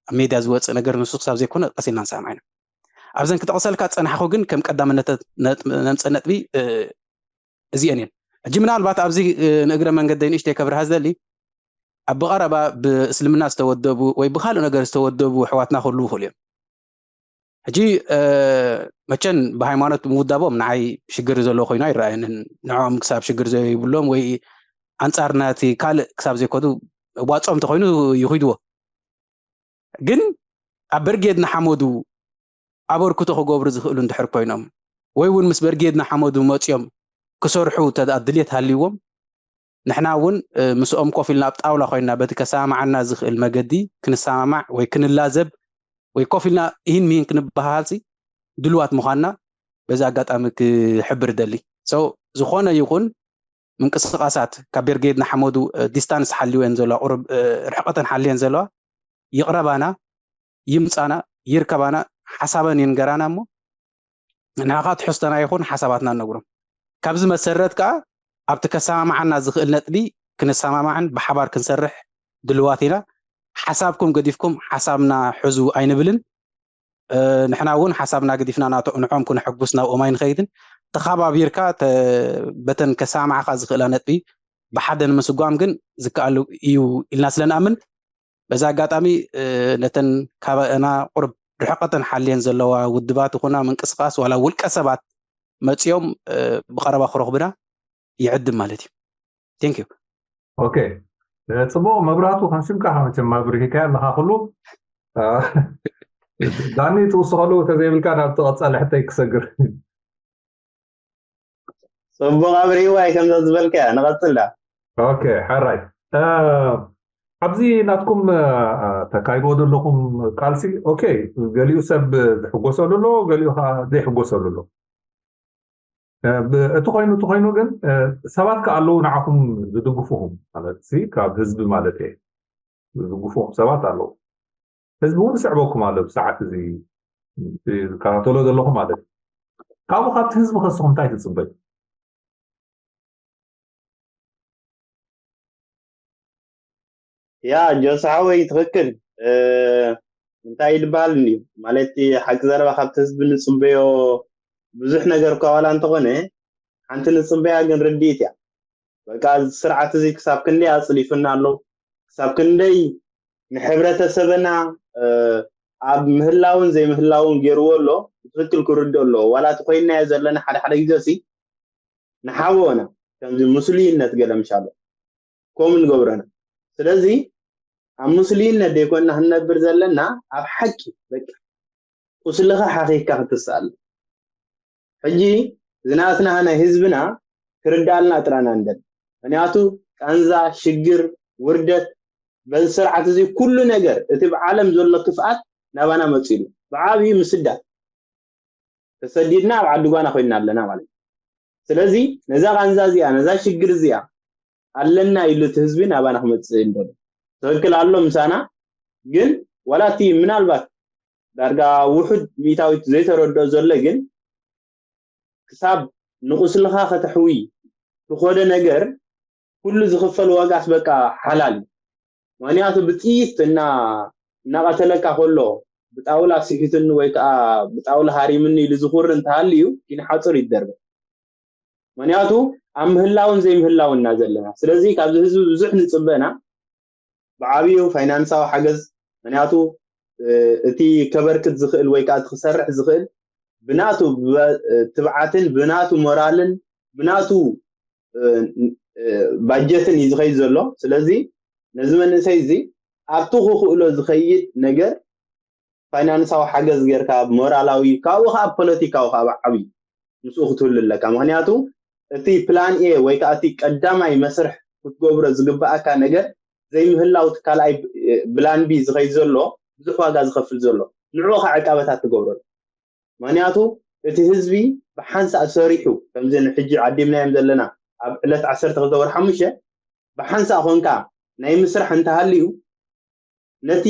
ኣብ ሜድያ ዝወፅእ ነገር ንሱ ክሳብ ዘይኮነ ቀስ ኢልና ንሰማማዕ ኢና። ኣብዘን ክጠቕሰልካ ዝፀናሕኹ ግን ከም ቀዳምነት ነምፀ ነጥቢ እዚአን እየን። ሕጂ ምናልባት ኣብዚ ንእግረ መንገደይ ንእሽተይ ከብርሃ ዝደሊ ኣብ ብቐረባ ብእስልምና ዝተወደቡ ወይ ብካልእ ነገር ዝተወደቡ ኣሕዋትና ክህልዉ ይኽእሉ እዮም። ሕጂ መቸን ብሃይማኖት ምውዳቦም ንዓይ ሽግር ዘለዎ ኮይኑ ኣይረኣየንን። ንዕኦም ክሳብ ሽግር ዘይብሎም ወይ ኣንጻር ናቲ ካልእ ክሳብ ዘይኮዱ ዋጾም ተኮይኑ ይኹድዎ። ግን ኣብ በርጌድ ንሓመዱ ኣበርክቶ ክገብሩ ዝኽእሉ እንድሕር ኮይኖም ወይ እውን ምስ በርጌድ ንሓመዱ መጽዮም ክሰርሑ ተድኣ ድልየት ሃልይዎም ንሕና እውን ምስኦም ኮፍ ኢልና ኣብ ጣውላ ኮይንና በቲ ከሰማማዓና ዝኽእል መገዲ ክንሰማማዕ ወይ ክንላዘብ ወይ ኮፍ ኢልና ይህን ምሂን ክንበሃሃል ሲ ድልዋት ምዃንና በዚ ኣጋጣሚ ክሕብር ደሊ። So ዝኾነ ይኹን ምንቅስቃሳት ካብ ብርጌድ ንሓመዱ ዲስታንስ ሓልወን ዘለዋ ቁርብ ርሕቀተን ሓልየን ዘለዋ ይቕረባና፣ ይምጻና፣ ይርከባና፣ ሓሳበን ይንገራና እሞ ንሕኻ ትሕዝቶና ይኹን ሓሳባትና ንነግሮም። ካብዚ መሰረት ከኣ ኣብቲ ከሰማምዓና ዝኽእል ነጥቢ ክንሰማማዕን ብሓባር ክንሰርሕ ድልዋት ኢና። ሓሳብኩም ገዲፍኩም ሓሳብና ሕዙ ኣይንብልን። ንሕና እውን ሓሳብና ገዲፍና ናቶ ንዖም ክነሐጉስ ናብኦም ኣይንኸይድን። ተኻባቢርካ በተን ከሰማምዓኻ ዝኽእላ ነጥቢ ብሓደ ንምስጓም ግን ዝከኣል እዩ ኢልና ስለ ንኣምን፣ በዚ ኣጋጣሚ ነተን ካባና ቁርብ ርሕቐተን ሓልየን ዘለዋ ውድባት ይኹና ምንቅስቃስ ዋላ ውልቀ ሰባት መፅዮም ብቐረባ ክረኽቡና ይዕድም ማለት እዩ። Thank you። ኦኬ፣ ፅቡቕ። መብራህቱ፣ ከም ሽምካ መቸም መብርሂካ ኣለካ ኩሉ። ዳኒ፣ ትውስኸሉ ተዘይብልካ ናብ ተቐፃሊ ሕተይ ክሰግር። ፅቡቕ ኣብሪህዋይ፣ ከምዛ ዝበልካያ ንቐፅል ዳ። ኦኬ፣ ሕራይ። ኣብዚ ናትኩም ተካይድዎ ዘለኹም ቃልሲ፣ ኦኬ፣ ገሊኡ ሰብ ዝሕጎሰሉ ኣሎ፣ ገሊኡ ከዓ ዘይሕጎሰሉ ኣሎ። እቲ ኮይኑ እቲ ኮይኑ ግን ሰባት ከዓ ኣለዉ ንዓኹም ዝድግፉኹም፣ ማለት ካብ ህዝቢ ማለት እየ፣ ዝድግፉኹም ሰባት ኣለዉ። ህዝቢ እውን ይስዕበኩም ኣሎ ብሰዓት እዚ ዝከታተሎ ዘለኹ ማለት እዩ። ካብኡ ካብቲ ህዝቢ ከስኹም እንታይ ትፅበዩ? ያ ጆስ ሓወይ፣ ትኽክል። እንታይ ይድበሃል እንድዩ ማለት፣ ሓቂ ዘረባ ካብቲ ህዝቢ ንፅበዮ ብዙሕ ነገር እኳ ዋላ እንተኾነ፣ ሓንቲ ንፅበያ ግን ርድኢት እያ። በቃ፣ እዚ ስርዓት እዚ ክሳብ ክንደይ ኣፅሊፉና ኣሎ፣ ክሳብ ክንደይ ንሕብረተሰብና ኣብ ምህላውን ዘይምህላውን ገይርዎ ኣሎ። ብትኽክል ክርድኦ ኣለዎ። ዋላ እቲ ኮይንናዮ ዘለና ሓደ ሓደ ግዜ ሲ ንሓወና ከምዚ ምስሉይነት ገለ ምሻሎ ከምኡ ንገብረና። ስለዚ ኣብ ምስሉይነት ዘይኮንና ክንነብር ዘለና፣ ኣብ ሓቂ በቃ ቁስልኻ ሓኺካ ክትስኣል። ሕጂ ዝናትና ናይ ህዝብና ክርዳኣልና ጥራና እንደል። ምክንያቱ ቃንዛ፣ ሽግር፣ ውርደት በዚ ስርዓት እዚ ኩሉ ነገር እቲ ብዓለም ዘሎ ክፍኣት ናባና መፂሉ ብዓብዩ ምስዳድ ተሰዲድና ኣብ ዓዲ ጓና ኮይና ኣለና ማለት እዩ። ስለዚ ነዛ ቃንዛ እዚኣ ነዛ ሽግር እዚኣ ኣለና ኢሉ እቲ ህዝቢ ናባና ክመፅእ እንደሎ ትኽክል ኣሎ ምሳና። ግን ዋላ እቲ ምናልባት ዳርጋ ውሑድ ሚእታዊት ዘይተረድኦ ዘሎ ግን ክሳብ ንቁስልኻ ከተሕዊ ትኾደ ነገር ኩሉ ዝኽፈል ዋጋስ በቃ ሓላል እዩ። ምክንያቱ ብጥይት እና እናቐተለካ ከሎ ብጣውላ ስሒቱኒ ወይ ከዓ ብጣውላ ሃሪምኒ ኢሉ ዝኹሪ እንተሃልዩ ኪን ሓፁር ይደርበ። ምክንያቱ ኣብ ምህላውን ዘይምህላውን እና ዘለና። ስለዚ ካብዚ ህዝቢ ብዙሕ ንፅበና ብዓብዩ ፋይናንሳዊ ሓገዝ፣ ምክንያቱ እቲ ከበርክት ዝኽእል ወይ ከዓ ክሰርሕ ዝኽእል ብናቱ ትብዓትን ብናቱ ሞራልን ብናቱ ባጀትን እዩ ዝኸይድ ዘሎ። ስለዚ ነዚ መንእሰይ እዚ ኣብቲ ክኽእሎ ዝኸይድ ነገር ፋይናንሳዊ ሓገዝ ጌርካ ሞራላዊ ካብኡ ከዓ ፖለቲካዊ ከዓ ብዓብዩ ምስኡ ክትህሉ ኣለካ። ምክንያቱ እቲ ፕላን ኤ ወይ ከዓ እቲ ቀዳማይ መስርሕ ክትገብሮ ዝግባኣካ ነገር ዘይምህላው እቲ ካልኣይ ብላን ቢ ዝኸይድ ዘሎ ብዙሕ ዋጋ ዝኸፍል ዘሎ ንዕኡ ከዓ ዕቃበታት ትገብረሉ። ምክንያቱ እቲ ህዝቢ ብሓንሳእ ሰሪሑ ከምዚ ንሕጂ ዓዲምናዮም ዘለና ኣብ ዕለት ዓሰርተ ክልተ ወርሒ ሓሙሽተ ብሓንሳእ ኮንካ ናይ ምስራሕ እንተሃልዩ ነቲ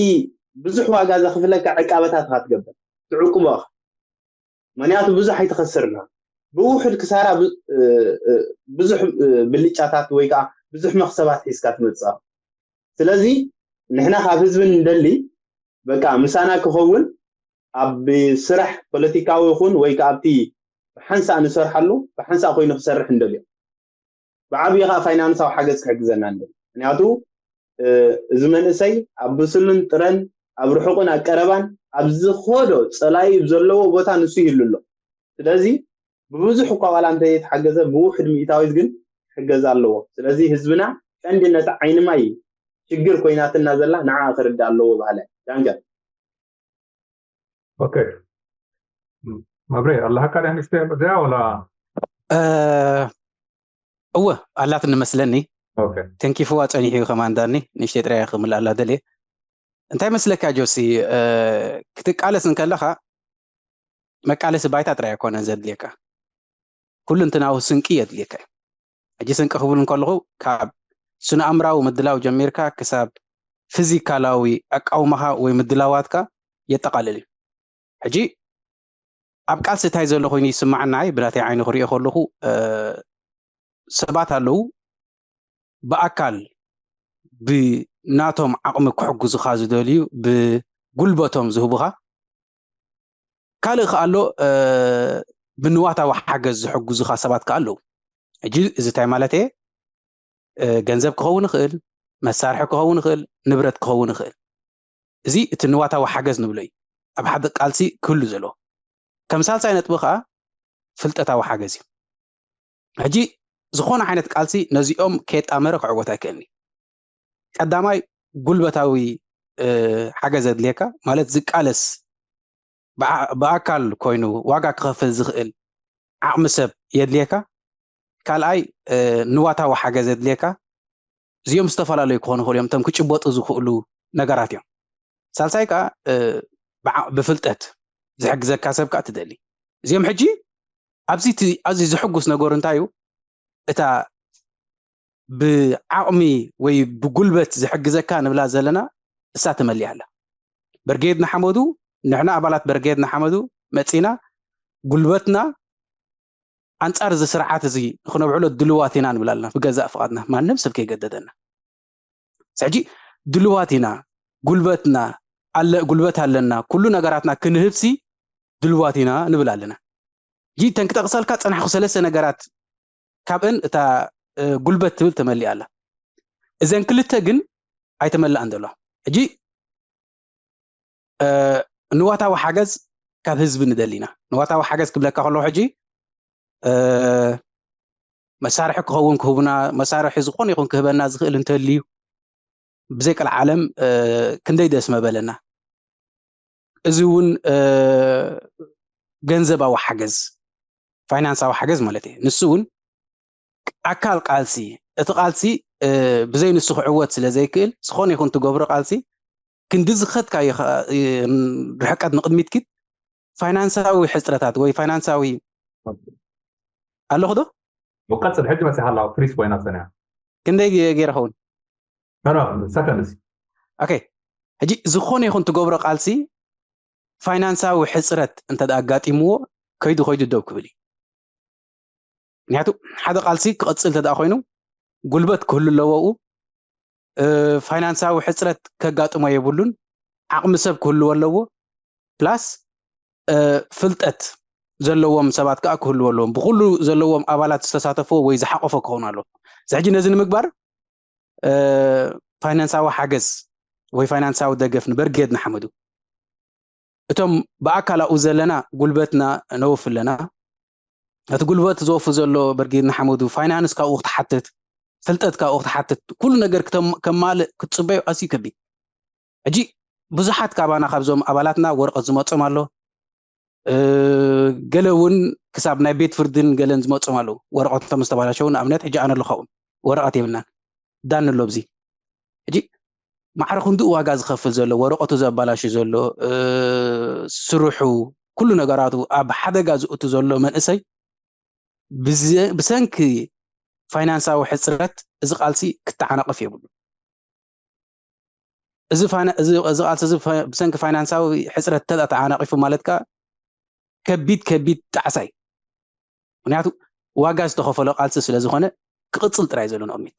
ብዙሕ ዋጋ ዘኽፍለካ ዕቃበታት ኢኻ ትገብር ትዕቁቦ ኢኻ። ምክንያቱ ብዙሕ ኣይትኸስርና ብውሕድ ክሳራ ብዙሕ ብልጫታት ወይ ከዓ ብዙሕ መኽሰባት ሒዝካ ትመፅእ። ስለዚ ንሕና ካብ ህዝቢ እንደሊ በቃ ምሳና ክኸውን ኣብ ስራሕ ፖለቲካዊ ይኹን ወይ ከዓ ኣብቲ ብሓንሳእ ንሰርሓሉ ብሓንሳእ ኮይኑ ክሰርሕ እንደልዮ። ብዓብዪ ከዓ ፋይናንሳዊ ሓገዝ ክሕግዘና እንደሊ። ምክንያቱ እዚ መንእሰይ ኣብ ብስሉን ጥረን ኣብ ርሑቕን ኣብ ቀረባን ኣብ ዝኸዶ ፀላኢ ዘለዎ ቦታ ንሱ ይህሉ ኣሎ። ስለዚ ብብዙሕ እኳ ዋላ እንተይተሓገዘ ብውሕድ ሚእታዊት ግን ክሕገዝ ኣለዎ። ስለዚ ህዝብና ቀንዲ ነቲ ዓይኒ ማይ ሽግር ኮይናትና ዘላ ንዓ ክርዳእ ኣለዎ በሃላይ። ዳንከ ኦኬ፣ መብሬ ኣለካ ዳ ንእሽተይ መድያ ወላ? እወ ኣላትኒ መስለኒ። ተንኪፍዋ ፀኒሑ እዩ ከማን ዳኒ። ንእሽተይ ጥራይ ክምልኣላ ደልየ። እንታይ መስለካ ጆሲ፣ ክትቃለስ እንከለኻ መቃለሲ ባይታ ጥራይ ኣይኮነን ዘድልየካ፣ ኩልንትናዊ ስንቂ የድልየካ እዩ። ሕጂ ስንቂ ክብል እንከለኹ ካብ ስነ ኣእምራዊ ምድላው ጀሚርካ ክሳብ ፊዚካላዊ ኣቃውማኻ ወይ ምድላዋትካ የጠቓልል እዩ። ሕጂ ኣብ ቃልሲ እንታይ ዘሎ ኮይኑ ይስማዓናይ? ብናተይ ዓይኒ ክሪኦ ከለኹ ሰባት ኣለዉ ብኣካል ብናቶም ዓቕሚ ክሕግዙኻ ዝደልዩ፣ ብጉልበቶም ዝህቡኻ። ካልእ ከኣ ኣሎ ብንዋታዊ ሓገዝ ዝሕግዙኻ ሰባት ከኣ ኣለዉ። ሕጂ እዚ እንታይ ማለት እየ? ገንዘብ ክኸውን ይኽእል፣ መሳርሒ ክኸውን ይኽእል፣ ንብረት ክኸውን ይኽእል። እዚ እቲ ንዋታዊ ሓገዝ ንብሎ እዩ። ኣብ ሓደ ቃልሲ ክህሉ ዘለዎ። ከም ሳልሳይ ነጥቢ ከኣ ፍልጠታዊ ሓገዝ እዩ። ሕጂ ዝኾነ ዓይነት ቃልሲ ነዚኦም ከየጣመረ ክዕወት ኣይክእልኒ። ቀዳማይ ጉልበታዊ ሓገዝ የድልየካ፣ ማለት ዝቃለስ ብኣካል ኮይኑ ዋጋ ክኸፍል ዝኽእል ዓቕሚ ሰብ የድልየካ። ካልኣይ ንዋታዊ ሓገዝ የድልየካ። እዚኦም ዝተፈላለዩ ክኾኑ ይኽእሉ እዮም፣ እቶም ክጭበጡ ዝኽእሉ ነገራት እዮም። ሳልሳይ ከዓ ብፍልጠት ዝሕግዘካ ሰብ ከዓ ትደሊ። እዚኦም ሕጂ ኣብዚ ኣዝዩ ዝሕጉስ ነገሩ እንታይ እዩ? እታ ብዓቕሚ ወይ ብጉልበት ዝሕግዘካ ንብላ ዘለና እሳ ተመሊኣ ኣላ። ብርጌድ ንሓመዱ፣ ንሕና ኣባላት ብርጌድ ንሓመዱ መፂና ጉልበትና ኣንፃር እዚ ስርዓት እዚ ንክነብዕሎ ድልዋት ኢና ንብል ኣለና ብገዛእ ፍቓድና፣ ማንም ሰብ ከይገደደና። ሕጂ ድልዋት ኢና፣ ጉልበትና ኣለ፣ ጉልበት ኣለና፣ ኩሉ ነገራትና ክንህብሲ ድልዋት ኢና ንብል ኣለና። ሕጂ እተን ክጠቕሰልካ ፀናሕኩ ሰለስተ ነገራት ካብአን እታ ጉልበት ትብል ተመሊኣ ኣላ። እዘን ክልተ ግን ኣይተመላእን ዘሎ። ሕጂ ንዋታዊ ሓገዝ ካብ ህዝቢ ንደሊና። ንዋታዊ ሓገዝ ክብለካ ከለኹ ሕጂ መሳርሒ ክኸውን ክህቡና፣ መሳርሒ ዝኾነ ይኹን ክህበና ዝኽእል እንተልዩ ብዘይ ቀልዓለም ክንደይ ደስ መበለና። እዚ እውን ገንዘባዊ ሓገዝ፣ ፋይናንሳዊ ሓገዝ ማለት እዩ። ንሱ እውን ኣካል ቃልሲ፣ እቲ ቃልሲ ብዘይ ንሱ ክዕወት ስለ ዘይክእል ዝኾነ ይኹን ትገብሮ ቃልሲ ክንዲ ዝኸድካዮ ርሕቀት ንቕድሚት ኪድ ፋይናንሳዊ ሕፅረታት ወይ ፋይናንሳዊ ኣለኹ ዶ? ቀፅል፣ ሕጂ መፂኻ ኣለዋ ፍሪስ ኮይና ፀኒያ። ክንደይ ገይረ ኸውን? ሰከንድስ ኦኬ። ሕጂ ዝኾነ ይኹን ትገብሮ ቃልሲ ፋይናንሳዊ ሕፅረት እንተ ኣጋጢምዎ ከይዱ ከይዱ ደው ክብል እዩ። ምክንያቱ ሓደ ቃልሲ ክቐፅል እንተ ኮይኑ ጉልበት ክህሉ ኣለዎ፣ ፋይናንሳዊ ሕፅረት ከጋጥሞ የብሉን። ዓቕሚ ሰብ ክህልዎ ኣለዎ፣ ፕላስ ፍልጠት ዘለዎም ሰባት ከዓ ክህልዎ ኣለዎም። ብኩሉ ዘለዎም ኣባላት ዝተሳተፍዎ ወይ ዝሓቆፎ ክኸውን ኣለዎ። እዚ ሕጂ ነዚ ንምግባር ፋይናንሳዊ ሓገዝ ወይ ፋይናንሳዊ ደገፍ ንበርጌድ ንሓመዱ። እቶም ብኣካል ኣብኡ ዘለና ጉልበትና ነወፍ ኣለና። እቲ ጉልበት ዘወፍ ዘሎ በርጌድ ንሓመዱ ፋይናንስ ካብኡ ክትሓትት፣ ፍልጠት ካብኡ ክትሓትት፣ ኩሉ ነገር ከማልእ ክትፅበዩ ኣዝዩ ከቢድ። ሕጂ ብዙሓት ካባና ካብዞም ኣባላትና ወረቐት ዝመፆም ኣሎ። ገለ እውን ክሳብ ናይ ቤት ፍርድን ገለን ዝመፆም ኣለዉ። ወረቐቶም ዝተባላሸው ንኣብነት ሕጂ ኣነ ኣለኹ፣ ወረቐት የብልናን ዳን ኣሎ። ኣብዚ ሕጂ ማዕረ ክንድኡ ዋጋ ዝኸፍል ዘሎ፣ ወረቐቱ ዘባላሹ ዘሎ፣ ስርሑ፣ ኩሉ ነገራቱ ኣብ ሓደጋ ዝእቱ ዘሎ መንእሰይ ብሰንኪ ፋይናንሳዊ ሕፅረት እዚ ቃልሲ ክተዓናቐፍ የብሉ። እዚ ቃልሲ እዚ ብሰንኪ ፋይናንሳዊ ሕፅረት እንተ ተዓናቒፉ ማለት ከዓ ከቢድ ከቢድ ጣዕሳ እዩ። ምክንያቱ ዋጋ ዝተኸፈሎ ቃልሲ ስለ ዝኾነ ክቕፅል ጥራይ ዘሎ ንቕድሚት።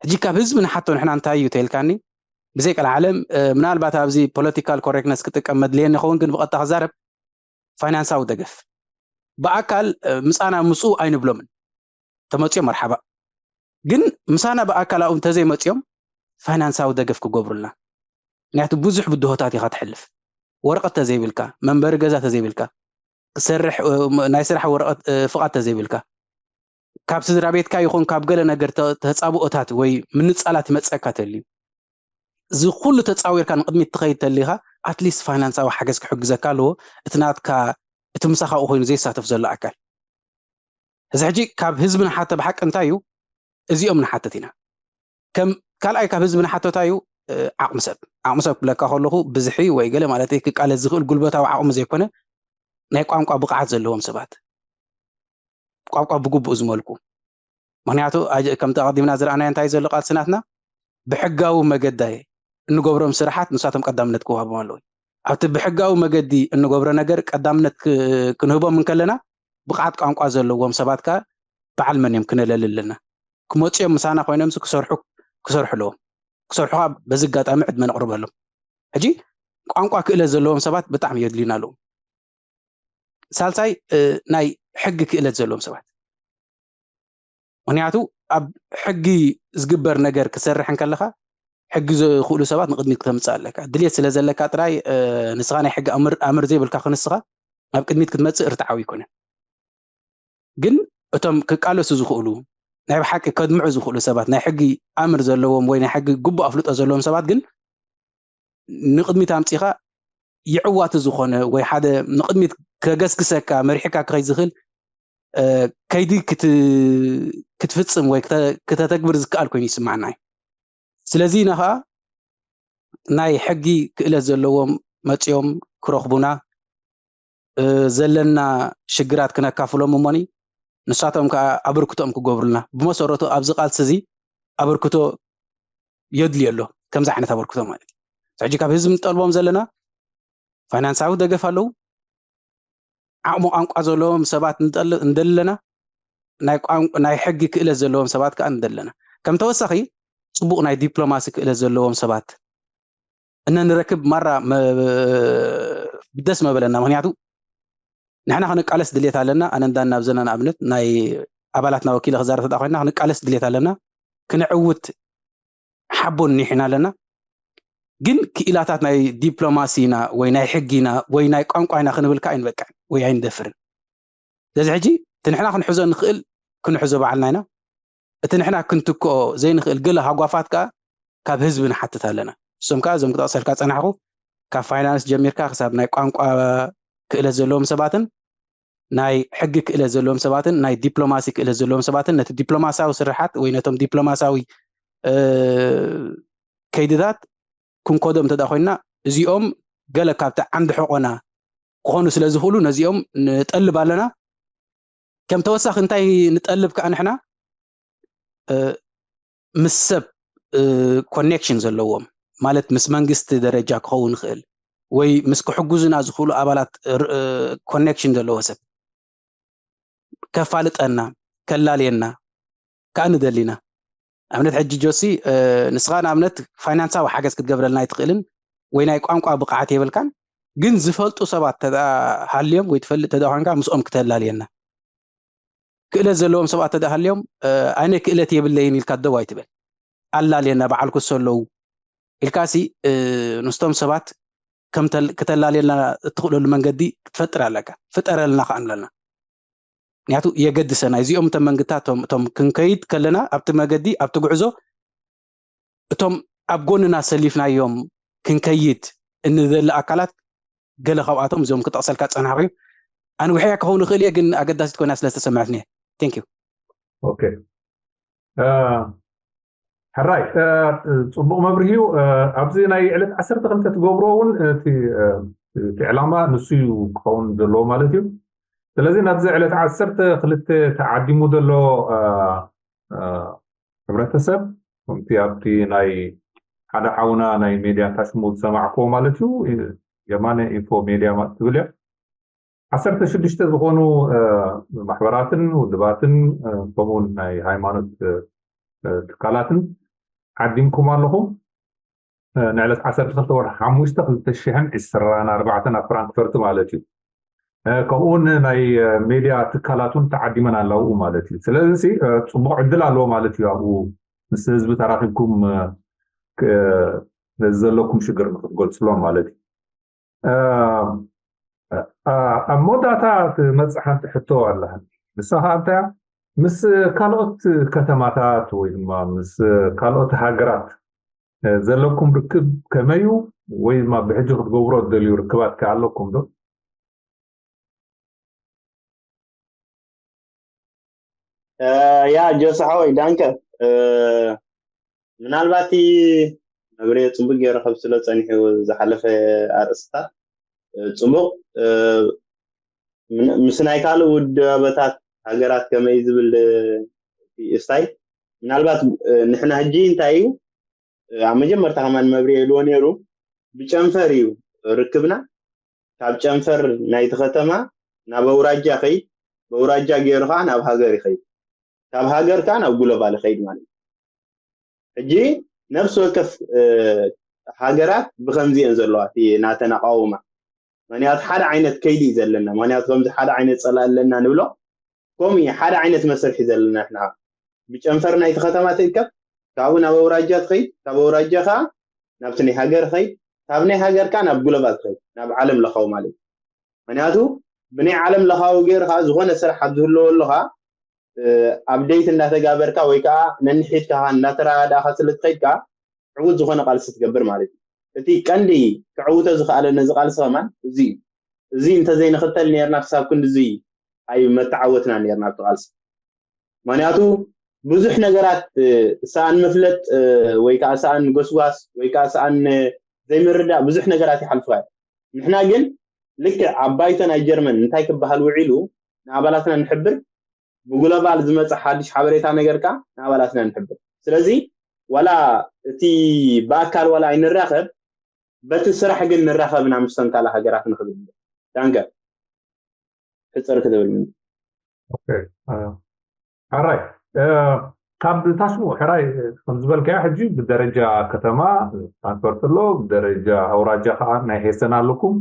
ሕጂ ካብ ህዝቢ ንሓቶ ንሕና እንታይ እዩ ተልካኒ ብዘይ ቀልዓለም ምናልባት ኣብዚ ፖለቲካል ኮሬክትነስ ክጥቀም መድልየኒ ይኸውን፣ ግን ብቐጥታ ክዛረብ ፋይናንሳዊ ደገፍ ብኣካል ምፃና ምፅኡ ኣይንብሎምን። ተመፅዮም መርሓባ። ግን ምሳና ብኣካል ኣብኡ እንተዘይመፅዮም ፋይናንሳዊ ደገፍ ክገብሩልና። ምክንያቱ ብዙሕ ብድሆታት ኢኻ ትሕልፍ። ወረቐት ተዘይብልካ፣ መንበሪ ገዛ ተዘይብልካ፣ ክሰርሕ ናይ ስራሕ ወረቐት ፍቓድ ተዘይብልካ፣ ካብ ስድራ ቤትካ ይኹን ካብ ገለ ነገር ተፃብኦታት ወይ ምንፃላት ይመፀካ ተልዩ፣ እዚ ኩሉ ተፃዊርካ ንቕድሚት ትኸይድ ተሊኻ ኣትሊስት ፋይናንሳዊ ሓገዝ ክሕግዘካ ኣለዎ። እቲ ናትካ እቲ ምሳኻ ኮይኑ ዘይሳተፍ ዘሎ ኣካል። እዚ ሕጂ ካብ ህዝቢ ንሓተ ብሓቂ እንታይ እዩ? እዚኦም ንሓተት ኢና። ከም ካልኣይ ካብ ህዝቢ ንሓተታ እዩ ዓቕሚ ሰብ። ዓቕሚ ሰብ ክብለካ ከለኹ ብዝሒ ወይ ገለ ማለት ክቃለስ ዝኽእል ጉልበታዊ ዓቕሚ ዘይኮነ ናይ ቋንቋ ብቕዓት ዘለዎም ሰባት፣ ቋንቋ ብግቡእ ዝመልኩ። ምክንያቱ ከምቲ ኣቐዲምና ዝረኣናዮ እንታይ ዘሎ ቃልሲ ናትና ብሕጋዊ መገዳይ እንገብሮም ስራሓት ንሳቶም ቀዳምነት ክወሃቦም ኣለዎ። ኣብቲ ብሕጋዊ መገዲ እንገብሮ ነገር ቀዳምነት ክንህቦም እንከለና፣ ብቕዓት ቋንቋ ዘለዎም ሰባት ከኣ በዓል መን እዮም ክነለሊ ኣለና። ክመፅኦም ምሳና ኮይኖምስ ክሰርሑ ኣለዎም። ክሰርሑ ከዓ በዚ ኣጋጣሚ ዕድመ ነቕርበሎም። ሕጂ ቋንቋ ክእለት ዘለዎም ሰባት ብጣዕሚ የድልዩና ኣለዉ። ሳልሳይ ናይ ሕጊ ክእለት ዘለዎም ሰባት። ምክንያቱ ኣብ ሕጊ ዝግበር ነገር ክሰርሕ እንከለካ ሕጊ ዝኽእሉ ሰባት ንቕድሚት ክተምፅእ ኣለካ። ድሌት ስለ ዘለካ ጥራይ ንስኻ ናይ ሕጊ ኣምር ዘይብልካ ክንስኻ ናብ ቅድሚት ክትመፅእ ርትዓዊ ኣይኮነን። ግን እቶም ክቃለሱ ዝኽእሉ ናይ ብሓቂ ከድምዑ ዝኽእሉ ሰባት፣ ናይ ሕጊ ኣምር ዘለዎም ወይ ናይ ሕጊ ግቡእ ኣፍልጦ ዘለዎም ሰባት ግን ንቕድሚት ኣምፂኻ ይዕዋቲ ዝኾነ ወይ ሓደ ንቕድሚት ከገስግሰካ መሪሕካ ክኸይ ዝኽእል ከይዲ ክትፍፅም ወይ ክተተግብር ዝከኣል ኮይኑ ይስማዕና እዩ። ስለዚ ኢና ከዓ ናይ ሕጊ ክእለት ዘለዎም መፂኦም ክረኽቡና ዘለና ሽግራት ክነካፍሎም እሞኒ ንሳቶም ከዓ ኣበርክቶኦም ክገብሩልና። ብመሰረቱ ኣብዚ ቃልሲ እዚ ኣበርክቶ የድልዮ ኣሎ። ከምዚ ዓይነት ኣበርክቶ ማለት እዩ። ሕጂ ካብ ህዝቢ ንጠልቦም ዘለና ፋይናንሳዊ ደገፍ ኣለዉ። ዓቕሚ ቋንቋ ዘለዎም ሰባት እንደለና፣ ናይ ሕጊ ክእለት ዘለዎም ሰባት ከዓ እንደለና። ከም ተወሳኺ ፅቡቕ ናይ ዲፕሎማሲ ክእለት ዘለዎም ሰባት እነ ንረክብ ማራ ደስ መበለና። ምክንያቱ ንሕና ክንቃለስ ድሌት ኣለና። ኣነ እንዳና ኣብዘና ንኣብነት ናይ ኣባላትና ወኪለ ክዛረብ ተዳ ኮይና ክንቃለስ ድሌት ኣለና። ክንዕውት ሓቦን ኒሕና ኣለና። ግን ክኢላታት ናይ ዲፕሎማሲ ኢና ወይ ናይ ሕጊ ኢና ወይ ናይ ቋንቋ ኢና ክንብል ከዓ ኣይንበቅዕን ወይ ኣይንደፍርን። ስለዚ ሕጂ እቲ ንሕና ክንሕዞ ንኽእል ክንሕዞ ባዕልና ኢና። እቲ ንሕና ክንትክኦ ዘይንኽእል ገለ ሃጓፋት ከዓ ካብ ህዝቢ ንሓትት ኣለና። እሶም ከዓ እዞም ክጠቕሰልካ ፀናሕኩ ካብ ፋይናንስ ጀሚርካ ክሳብ ናይ ቋንቋ ክእለት ዘለዎም ሰባትን ናይ ሕጊ ክእለት ዘለዎም ሰባትን ናይ ዲፕሎማሲ ክእለት ዘለዎም ሰባትን ነቲ ዲፕሎማሲያዊ ስርሓት ወይ ነቶም ዲፕሎማሲያዊ ከይድታት ክንኮዶም እንተ ኮይንና እዚኦም ገለ ካብቲ ዓንዲ ሕቆና ክኾኑ ስለ ዝኽእሉ ነዚኦም ንጠልብ ኣለና። ከም ተወሳኺ እንታይ ንጠልብ ከዓ ንሕና ምስ ሰብ ኮኔክሽን ዘለዎም ማለት ምስ መንግስቲ ደረጃ ክኸውን ይኽእል ወይ ምስ ክሕጉዙና ዝኽእሉ ኣባላት ኮኔክሽን ዘለዎ ሰብ ከፋልጠና ከላልየና ከዓ ንደሊና። ኣብነት ሕጂ ጆሲ ንስኻ ንኣብነት ፋይናንሳዊ ሓገዝ ክትገብረልና ኣይትኽእልን ወይ ናይ ቋንቋ ብቕዓት የብልካን፣ ግን ዝፈልጡ ሰባት ተዳ ሃልዮም ወይ ትፈልጥ ተዳ ኮንካ ምስኦም ክተላልየና ክእለት ዘለዎም ሰባት ተዳ ሃልዮም ኣነ ክእለት የብለይን ኢልካ ደው ኣይትበል። ኣላልየና በዓል ኩሶ ኣለዉ ኢልካሲ ንስቶም ሰባት ክተላልየልና እትኽእለሉ መንገዲ ክትፈጥር ኣለካ። ፍጠረልና ከዓ ንብለና። ምክንያቱ የገድሰና እዚኦም እቶም መንግታት እቶም ክንከይድ ከለና ኣብቲ መገዲ ኣብቲ ጉዕዞ እቶም ኣብ ጎንና ሰሊፍናዮም ክንከይድ እንደሊ ኣካላት ገለ ካብኣቶም እዞም ክጠቕሰልካ ዝፀናሕኩ እዩ። ኣንዊሐያ ክኸውን ይኽእል እየ ግን ኣገዳሲት ኮይና ስለ ዝተሰምዐትኒ እየ። Thank you። ኦኬ ሕራይ፣ ፅቡቕ መብርሂ እዩ። ኣብዚ ናይ ዕለት ዓሰርተ ክልተ ትገብሮ እውን እቲ ዕላማ ንሱ እዩ ክኸውን ዘለዎ ማለት እዩ። ስለዚ ናብዚ ዕለት ዓሰርተ ክልተ ተዓዲሙ ዘሎ ሕብረተሰብ ከምቲ ኣብቲ ናይ ሓደ ሓውና ናይ ሜድያ ታሽሙ ዝሰማዕክዎ ማለት እዩ። የማነ ኢንፎ ሜድያ ትብል እያ። ዓሰርተ ሽዱሽተ ዝኾኑ ማሕበራትን ውድባትን ከምኡውን ናይ ሃይማኖት ትካላትን ዓዲምኩም ኣለኹም። ንዕለት ዓሰርተ ክልተ ወርሒ ሓሙሽተ ክልተ ሽሕን ዕስራን ኣርባዕተን ኣብ ፍራንክፈርት ማለት እዩ። ከምኡውን ናይ ሜድያ ትካላት እውን ተዓዲመን ኣለዉ ማለት እዩ። ስለዚ ጽቡቕ ዕድል ኣለዎ ማለት እዩ። ኣብኡ ምስ ህዝቢ ተራኺብኩም ነዚ ዘለኩም ሽግር ንክትገልፅሎም ማለት እዩ። ኣብ መወዳእታ ትመፅእ ሓንቲ ሕቶ ኣለሃኒ። ንሳ ከዓ እንታይ ምስ ካልኦት ከተማታት ወይ ድማ ምስ ካልኦት ሃገራት ዘለኩም ርክብ ከመዩ ወይ ድማ ብሕጂ ክትገብሮ ትደልዩ ርክባት ከ ኣለኩም ዶ? ያ ጆሲ ሓወይ ዳንከ ምናልባት መብሬ ፅቡቅ ገይሩ ከብስሎ ፀኒሑ ዝሓለፈ ኣርእስታት ፅቡቅ ምስ ናይ ካልእ ውድበታት ሃገራት ከመይ ዝብል እስታይ ምናልባት ንሕና ሕጂ እንታይ እዩ ኣብ መጀመርታ ከማን መብሬ ኢልዎ ነይሩ ብጨንፈር እዩ ርክብና ካብ ጨንፈር ናይቲ ከተማ ናብ ኣውራጃ ይኸይድ፣ ብኣውራጃ ገይሩ ከዓ ናብ ሃገር ይኸይድ፣ ካብ ሃገር ከዓ ናብ ግሎባል ይኸይድ ማለት እዩ። ሕጂ ነፍሲ ወከፍ ሃገራት ብከምዚ እየን ዘለዋ፣ እቲ ናተን ኣቃውማ። ምክንያቱ ሓደ ዓይነት ከይዲ እዩ ዘለና። ምክንያቱ ከምዚ ሓደ ዓይነት ፀላኢ ኣለና ንብሎ፣ ከምኡ ሓደ ዓይነት መስርሒ ዘለና ንሕና። ብጨንፈር ናይቲ ከተማ ትእከብ፣ ካብኡ ናብ ኣውራጃ ትኸይድ፣ ካብ ኣውራጃ ከዓ ናብቲ ናይ ሃገር ኸይድ፣ ካብ ናይ ሃገር ከዓ ናብ ግሎባል ትኸይድ፣ ናብ ዓለም ለኻዊ ማለት እዩ። ምክንያቱ ብናይ ዓለም ለኻዊ ገይርካ ዝኾነ ስራሕ ኣብ ዝህለወሉ ከዓ ኣፕዴት እንዳተጋበርካ ወይ ከዓ ነንሒድካ እንዳተረዳእካ ስለ ትኸይድ ከዓ ዕዉት ዝኾነ ቃልሲ ትገብር ማለት እዩ። እቲ ቀንዲ ክዕውቶ ዝኽኣለ ነዚ ቃልሲ ከማን እዚ እዩ። እዚ እንተዘይንኽተል ነርና ክሳብ ክንድዚ ኣይ መተዓወትና ነርና ኣብቲ ቃልሲ። ምክንያቱ ብዙሕ ነገራት ሰኣን መፍለጥ ወይ ከዓ ሰኣን ጎስጓስ ወይ ከዓ ሰኣን ዘይምርዳእ ብዙሕ ነገራት ይሓልፉ። ንሕና ግን ልክዕ ኣብ ባይቶ ናይ ጀርመን እንታይ ክበሃል ውዒሉ ንኣባላትና ንሕብር፣ ብግሎባል ዝመጽእ ሓድሽ ሓበሬታ ነገር ከዓ ንኣባላትና ንሕብር። ስለዚ ዋላ እቲ ብኣካል ዋላ ኣይንራኸብ፣ በቲ ስራሕ ግን ንራኸብና ምስቶም ካልእ ሃገራት ንኽብል። ዳንከ ሕፅር ክትብል ሕራይ ካብ ታስሙ ሕራይ ከም ዝበልካዮ ሕጂ ብደረጃ ከተማ ፍራንክፈርት ኣሎ፣ ብደረጃ ኣውራጃ ከዓ ናይ ሄሰን ኣለኩም፣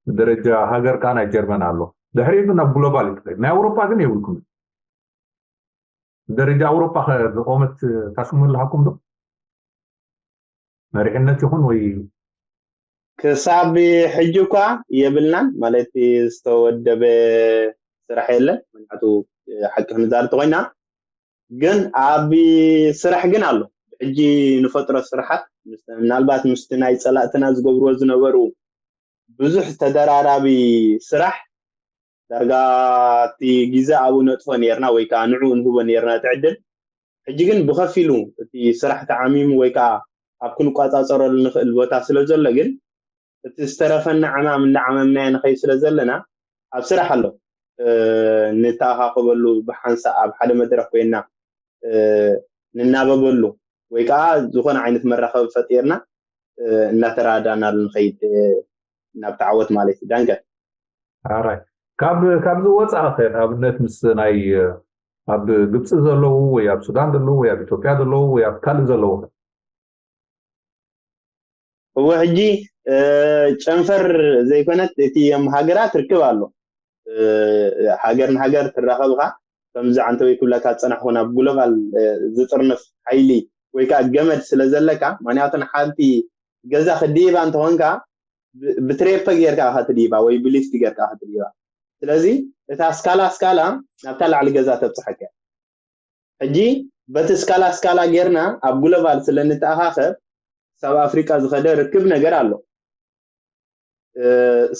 ብደረጃ ሃገር ከዓ ናይ ጀርመን ኣሎ። ድሕሪኡ ግን ናብ ግሎባል እዩ ትኸይድ። ናይ ኣውሮፓ ግን የብልኩም። ብደረጃ ኣውሮፓ ዝቆመት ታስሙ ኣለሃኩም ዶ? መሪሕነት ይኹን ወይ ክሳብ ሕጂ እኳ የብልናን ማለት ዝተወደበ ስራሕ የለን። ምክንያቱ ሓቂ ክንዛር ተኮይና ግን ኣብ ስራሕ ግን ኣሎ። ሕጂ ንፈጥሮ ስራሓት ምናልባት ምስቲ ናይ ፀላእትና ዝገብርዎ ዝነበሩ ብዙሕ ተደራራቢ ስራሕ ዳርጋ እቲ ግዜ ኣብኡ ነጥፎ ነርና ወይ ከዓ ንዕኡ ንህቦ ነርና እቲ ዕድል። ሕጂ ግን ብኸፊሉ እቲ ስራሕ ተዓሚሙ ወይ ከዓ ኣብ ክንቋፃፀረሉ ንኽእል ቦታ ስለ ዘሎ ግን እቲ ዝተረፈና ዕማም እንዳዓመምናዮ ንኸይድ ስለ ዘለና ኣብ ስራሕ ኣሎ። ንተኣኻኸበሉ ብሓንሳእ ኣብ ሓደ መድረክ ኮይና ንናበበሉ ወይ ከዓ ዝኾነ ዓይነት መራኸቢ ፈጢርና እናተረዳዳእናሉ ንኸይድ ናብ ተዓወት ማለት እዩ። ዳንከ ኣራይ ካብ ካብዚ ወፃእ ከ ንኣብነት ምስ ናይ ኣብ ግብፂ ዘለዉ ወይ ኣብ ሱዳን ዘለዉ ወይ ኣብ ኢትዮጵያ ዘለዉ ወይ ኣብ ካልእ ዘለዉ ከ? እወ ሕጂ ጨንፈር ዘይኮነት እቲ ዮም ሃገራት ርክብ ኣሎ። ሃገር ንሃገር ትራኸብኻ ከምዚ ዓንተ ወይ ክብለካ ዝፀናሕኹ ናብ ግሎባል ዝጥርንፍ ሓይሊ ወይ ከዓ ገመድ ስለ ዘለካ፣ ምክንያቱ ንሓንቲ ገዛ ክድይባ እንተኾንካ ብትሬፐ ጌርካ ክትድይባ ወይ ብሊፍት ጌርካ ክትድይባ። ስለዚ እታ ስካላ ስካላ ናብታ ላዕሊ ገዛ ተብፅሐካ። ሕጂ በቲ ስካላ ስካላ ጌርና ኣብ ግሎባል ስለ ንተኣኻኸብ ሳብ ኣፍሪቃ ዝኸደ ርክብ ነገር ኣሎ።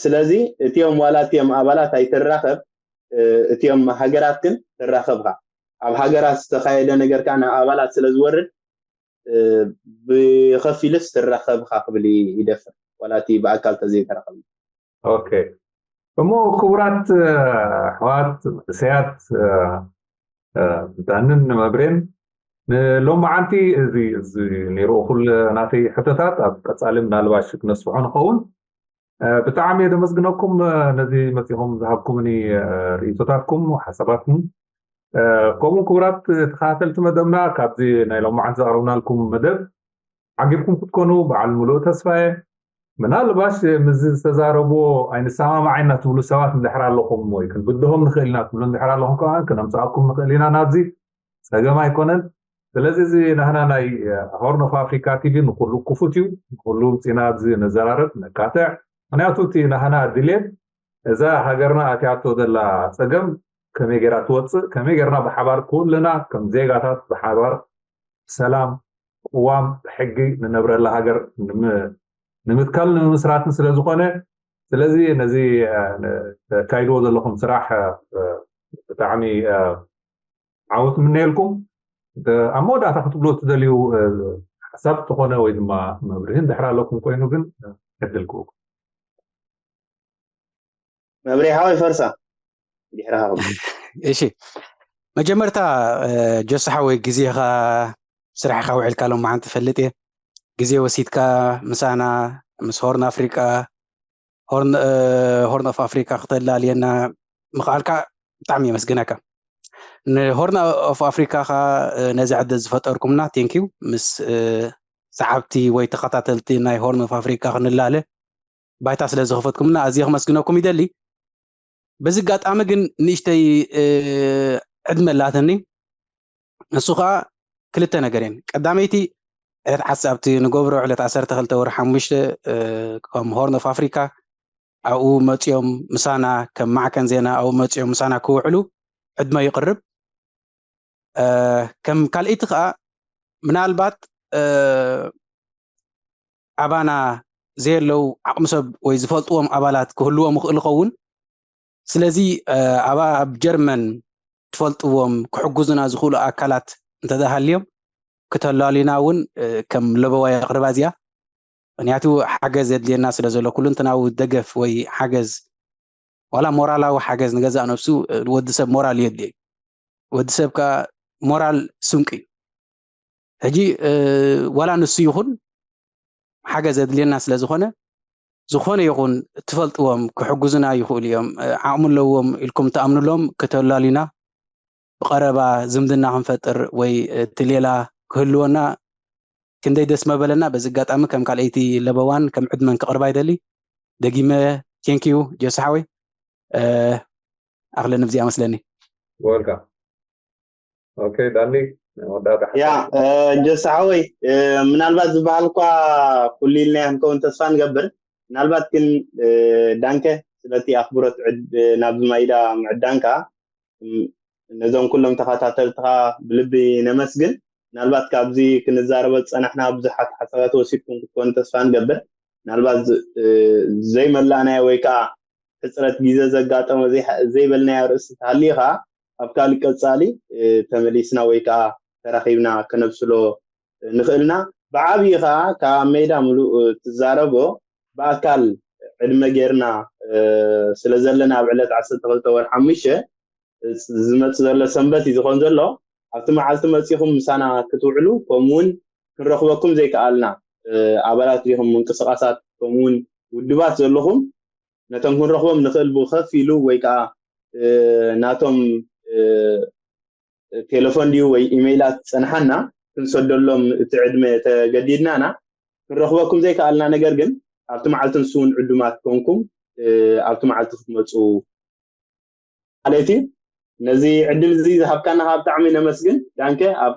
ስለዚ እቲኦም ዋላ እቲኦም ኣባላት ኣይትራኸብ፣ እቲኦም ሃገራት ግን ትራኸብካ። ኣብ ሃገራት ዝተኻየደ ነገር ከዓ ናብ ኣባላት ስለ ዝወርድ ብኸፊልስ ትራኸብካ ክብል ይደፍር፣ ዋላ እቲ ብኣካል ተዘይተራኸብ። ኦኬ እሞ ክቡራት ኣሕዋት መንእሰያት ዳንን መብሬን ንሎማዓንቲ እዚ እዚ ነይሩ ኩሉ ናተይ ሕቶታት ኣብ ቀፃሊ ምናልባሽ ክነስፍሖ ንኸውን። ብጣዕሚ እየ ዘመስግነኩም ነዚ መፂኹም ዝሃብኩምኒ ርእቶታትኩም ሓሳባትኩም። ከምኡ ክቡራት ተኸታተልቲ መደብና ካብዚ ናይ ሎማዓንቲ ዘቕረብናልኩም መደብ ዓጊብኩም ክትኮኑ በዓል ሙሉእ ተስፋ እየ። ምናልባሽ ምስዚ ዝተዛረብዎ ኣይንሰማማዓይና ትብሉ ሰባት እንድሕር ኣለኹም ወይ ክንብድሆም ንኽእል ኢና ትብሉ እንድሕር ኣለኹም ከኣ ክነምፅኣኩም ንኽእል ኢና ናብዚ። ፀገም ኣይኮነን። ስለዚ እዚ ናህና ናይ ሆርን ኦፍ ኣፍሪካ ቲቪ ንኩሉ ክፉት እዩ። ንኩሉ ምፂና ኣብዚ ነዘራረብ ነካትዕ። ምክንያቱ እቲ ናህና ድሌት እዛ ሃገርና ኣትያቶ ዘላ ፀገም ከመይ ገይራ ትወፅእ፣ ከመይ ገይርና ብሓባር ኩልና ከም ዜጋታት ብሓባር ብሰላም ብቅዋም ብሕጊ ንነብረላ ሃገር ንምትካል ንምምስራትን ስለ ዝኾነ፣ ስለዚ ነዚ ተካይድዎ ዘለኹም ስራሕ ብጣዕሚ ዓወት ምነየልኩም። ኣብ መወዳእታ ክትብሎ ትደልዩ ሓሳብ ተኾነ ወይ ድማ መብርሂ እንድሕር ኣለኩም ኮይኑ ግን ዕድል ክህብኩም። መብርሂ ሓወይ ፈርሳ ድሕርኻ እሺ መጀመርታ ጆሲ ሓወይ ግዜኻ ስራሕኻ ውዒልካ ሎማዓንቲ እፈልጥ እየ። ግዜ ወሲድካ ምሳና ምስ ሆርን ኣፍሪቃ ሆርን ኦፍ ኣፍሪካ ክተላልየና ምኽኣልካ ብጣዕሚ የመስግነካ። ንሆርን ኦፍ ኣፍሪካ ካ ነዚ ዕድል ዝፈጠርኩምና ቴንኪዩ። ምስ ሰዓብቲ ወይ ተኸታተልቲ ናይ ሆርን ኦፍ ኣፍሪካ ክንላለ ባይታ ስለ ዝኸፈትኩምና ኣዝየ ክመስግነኩም ይደሊ። በዚ ኣጋጣሚ ግን ንእሽተይ ዕድመ ኣላትኒ። ንሱ ከዓ ክልተ ነገር እየን። ቀዳመይቲ ዕለት ዓሰርተ ንገብሮ ዕለት ዓሰርተ ክልተ ወርሒ ሓሙሽተ ከም ሆርን ኦፍ ኣፍሪካ ኣብኡ መፅኦም ምሳና ከም ማዕከን ዜና ኣብኡ መፅኦም ምሳና ክውዕሉ ዕድመ ይቕርብ። ከም ካልኣይቲ ከዓ ምናልባት ኣባና ዘየለዉ ዓቕሚ ሰብ ወይ ዝፈልጥዎም ኣባላት ክህልዎም ይኽእል ይኸውን። ስለዚ ኣብ ጀርመን ትፈልጥዎም ክሕግዙና ዝኽእሉ ኣካላት እንተደሃልዮም ክተላሉና እውን ከም ለበዋ የቕርባ እዚኣ። ምክንያቱ ሓገዝ የድልየና ስለ ዘሎ ኩልንትናዊ ደገፍ ወይ ሓገዝ ዋላ ሞራላዊ ሓገዝ ንገዛእ ነብሱ ወዲ ሰብ ሞራል የድልየ እዩ። ወዲ ሰብ ከዓ ሞራል ስንቂ እዩ። ሕጂ ዋላ ንሱ ይኹን ሓገዝ የድልየና ስለ ዝኾነ ዝኾነ ይኹን ትፈልጥዎም ክሕግዙና ይኽእሉ እዮም። ዓቕሚ ኣለዎም ኢልኩም ትኣምኑሎም ክተላሉና ብቐረባ ዝምድና ክንፈጥር ወይ እቲ ሌላ ክህልወና ክንደይ ደስ መበለና። በዚ ኣጋጣሚ ከም ካልኣይቲ ለበዋን ከም ዕድመን ክቕርባ ይደሊ። ደጊመ ቴንኪዩ ጀስ ሓወይ ኣኽለኒ ብዚኣ መስለኒ። ወልካ ኦኬ ዳኒ ወዳታ ያ ጀስ ሓወይ ምናልባት ዝበሃል እኳ ኩሉ ኢልና ክንከውን ተስፋ ንገብር። ምናልባት ግን ዳንከ ስለቲ ኣኽብሮት ናብዚ ማይዳ ምዕዳንካ ነዞም ኩሎም ተኸታተልትኻ ብልቢ ነመስግን። ምናልባት ካብዚ ክንዛረቦ ዝፀናሕና ብዙሓት ሓሳባት ወሲድኩም ክትኮኑ ተስፋ ንገብር። ምናልባት ዘይመላእናዮ ወይ ከዓ ሕፅረት ግዜ ዘጋጠመ ዘይበልናዮ ርእሲ ተሃልዩ ከዓ ኣብ ካልእ ቀፃሊ ተመሊስና ወይ ከዓ ተራኺብና ከነብስሎ ንኽእልና ብዓብዪ ከዓ ካብ ሜዳ ምሉእ ትዛረቦ ብኣካል ዕድመ ጌርና ስለ ዘለና ኣብ ዕለት ዓሰርተ ክልተ ወር ሓሙሽተ ዝመፅ ዘሎ ሰንበት እዩ ዝኾን ዘሎ ኣብቲ መዓልቲ መፂኹም ምሳና ክትውዕሉ ከምኡውን ክንረኽበኩም ዘይከኣልና ኣባላት ዲኹም ምንቅስቃሳት ከምኡውን ውድባት ዘለኹም ነቶም ክንረኽቦም ንኽእል ብኸፍ ኢሉ ወይ ከዓ ናቶም ቴሌፎን ድዩ ወይ ኢሜይላት ፀንሓና ክንሰደሎም እቲ ዕድመ ተገዲድናና ክንረኽበኩም ዘይከኣልና ነገር ግን ኣብቲ መዓልቲ ንስውን ዕዱማት ኮንኩም ኣብቲ መዓልቲ ክትመፁ ማለት እዩ። ነዚ ዕድል እዚ ዝሃብካና ከዓ ብጣዕሚ ነመስግን ዳንከ ኣብ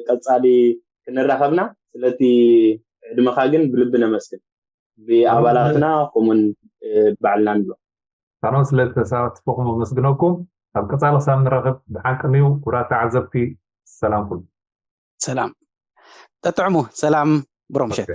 ቀፃሊ ክንራኸብና ስለቲ ዕድመኻ ግን ብልቢ ነመስግን ብኣባላትና ከምኡን ባዕልና ንብሎ ኣነ ስለ ተሳትፎኹም ኣመስግነኩም ኣብ ቀፃሊ ክሳብ ንራኸብ ብሓቅን እዩ ኩራት ተዓዘብቲ ሰላም ኩሉ ሰላም ጠጥዕሙ ሰላም ብሮምሸት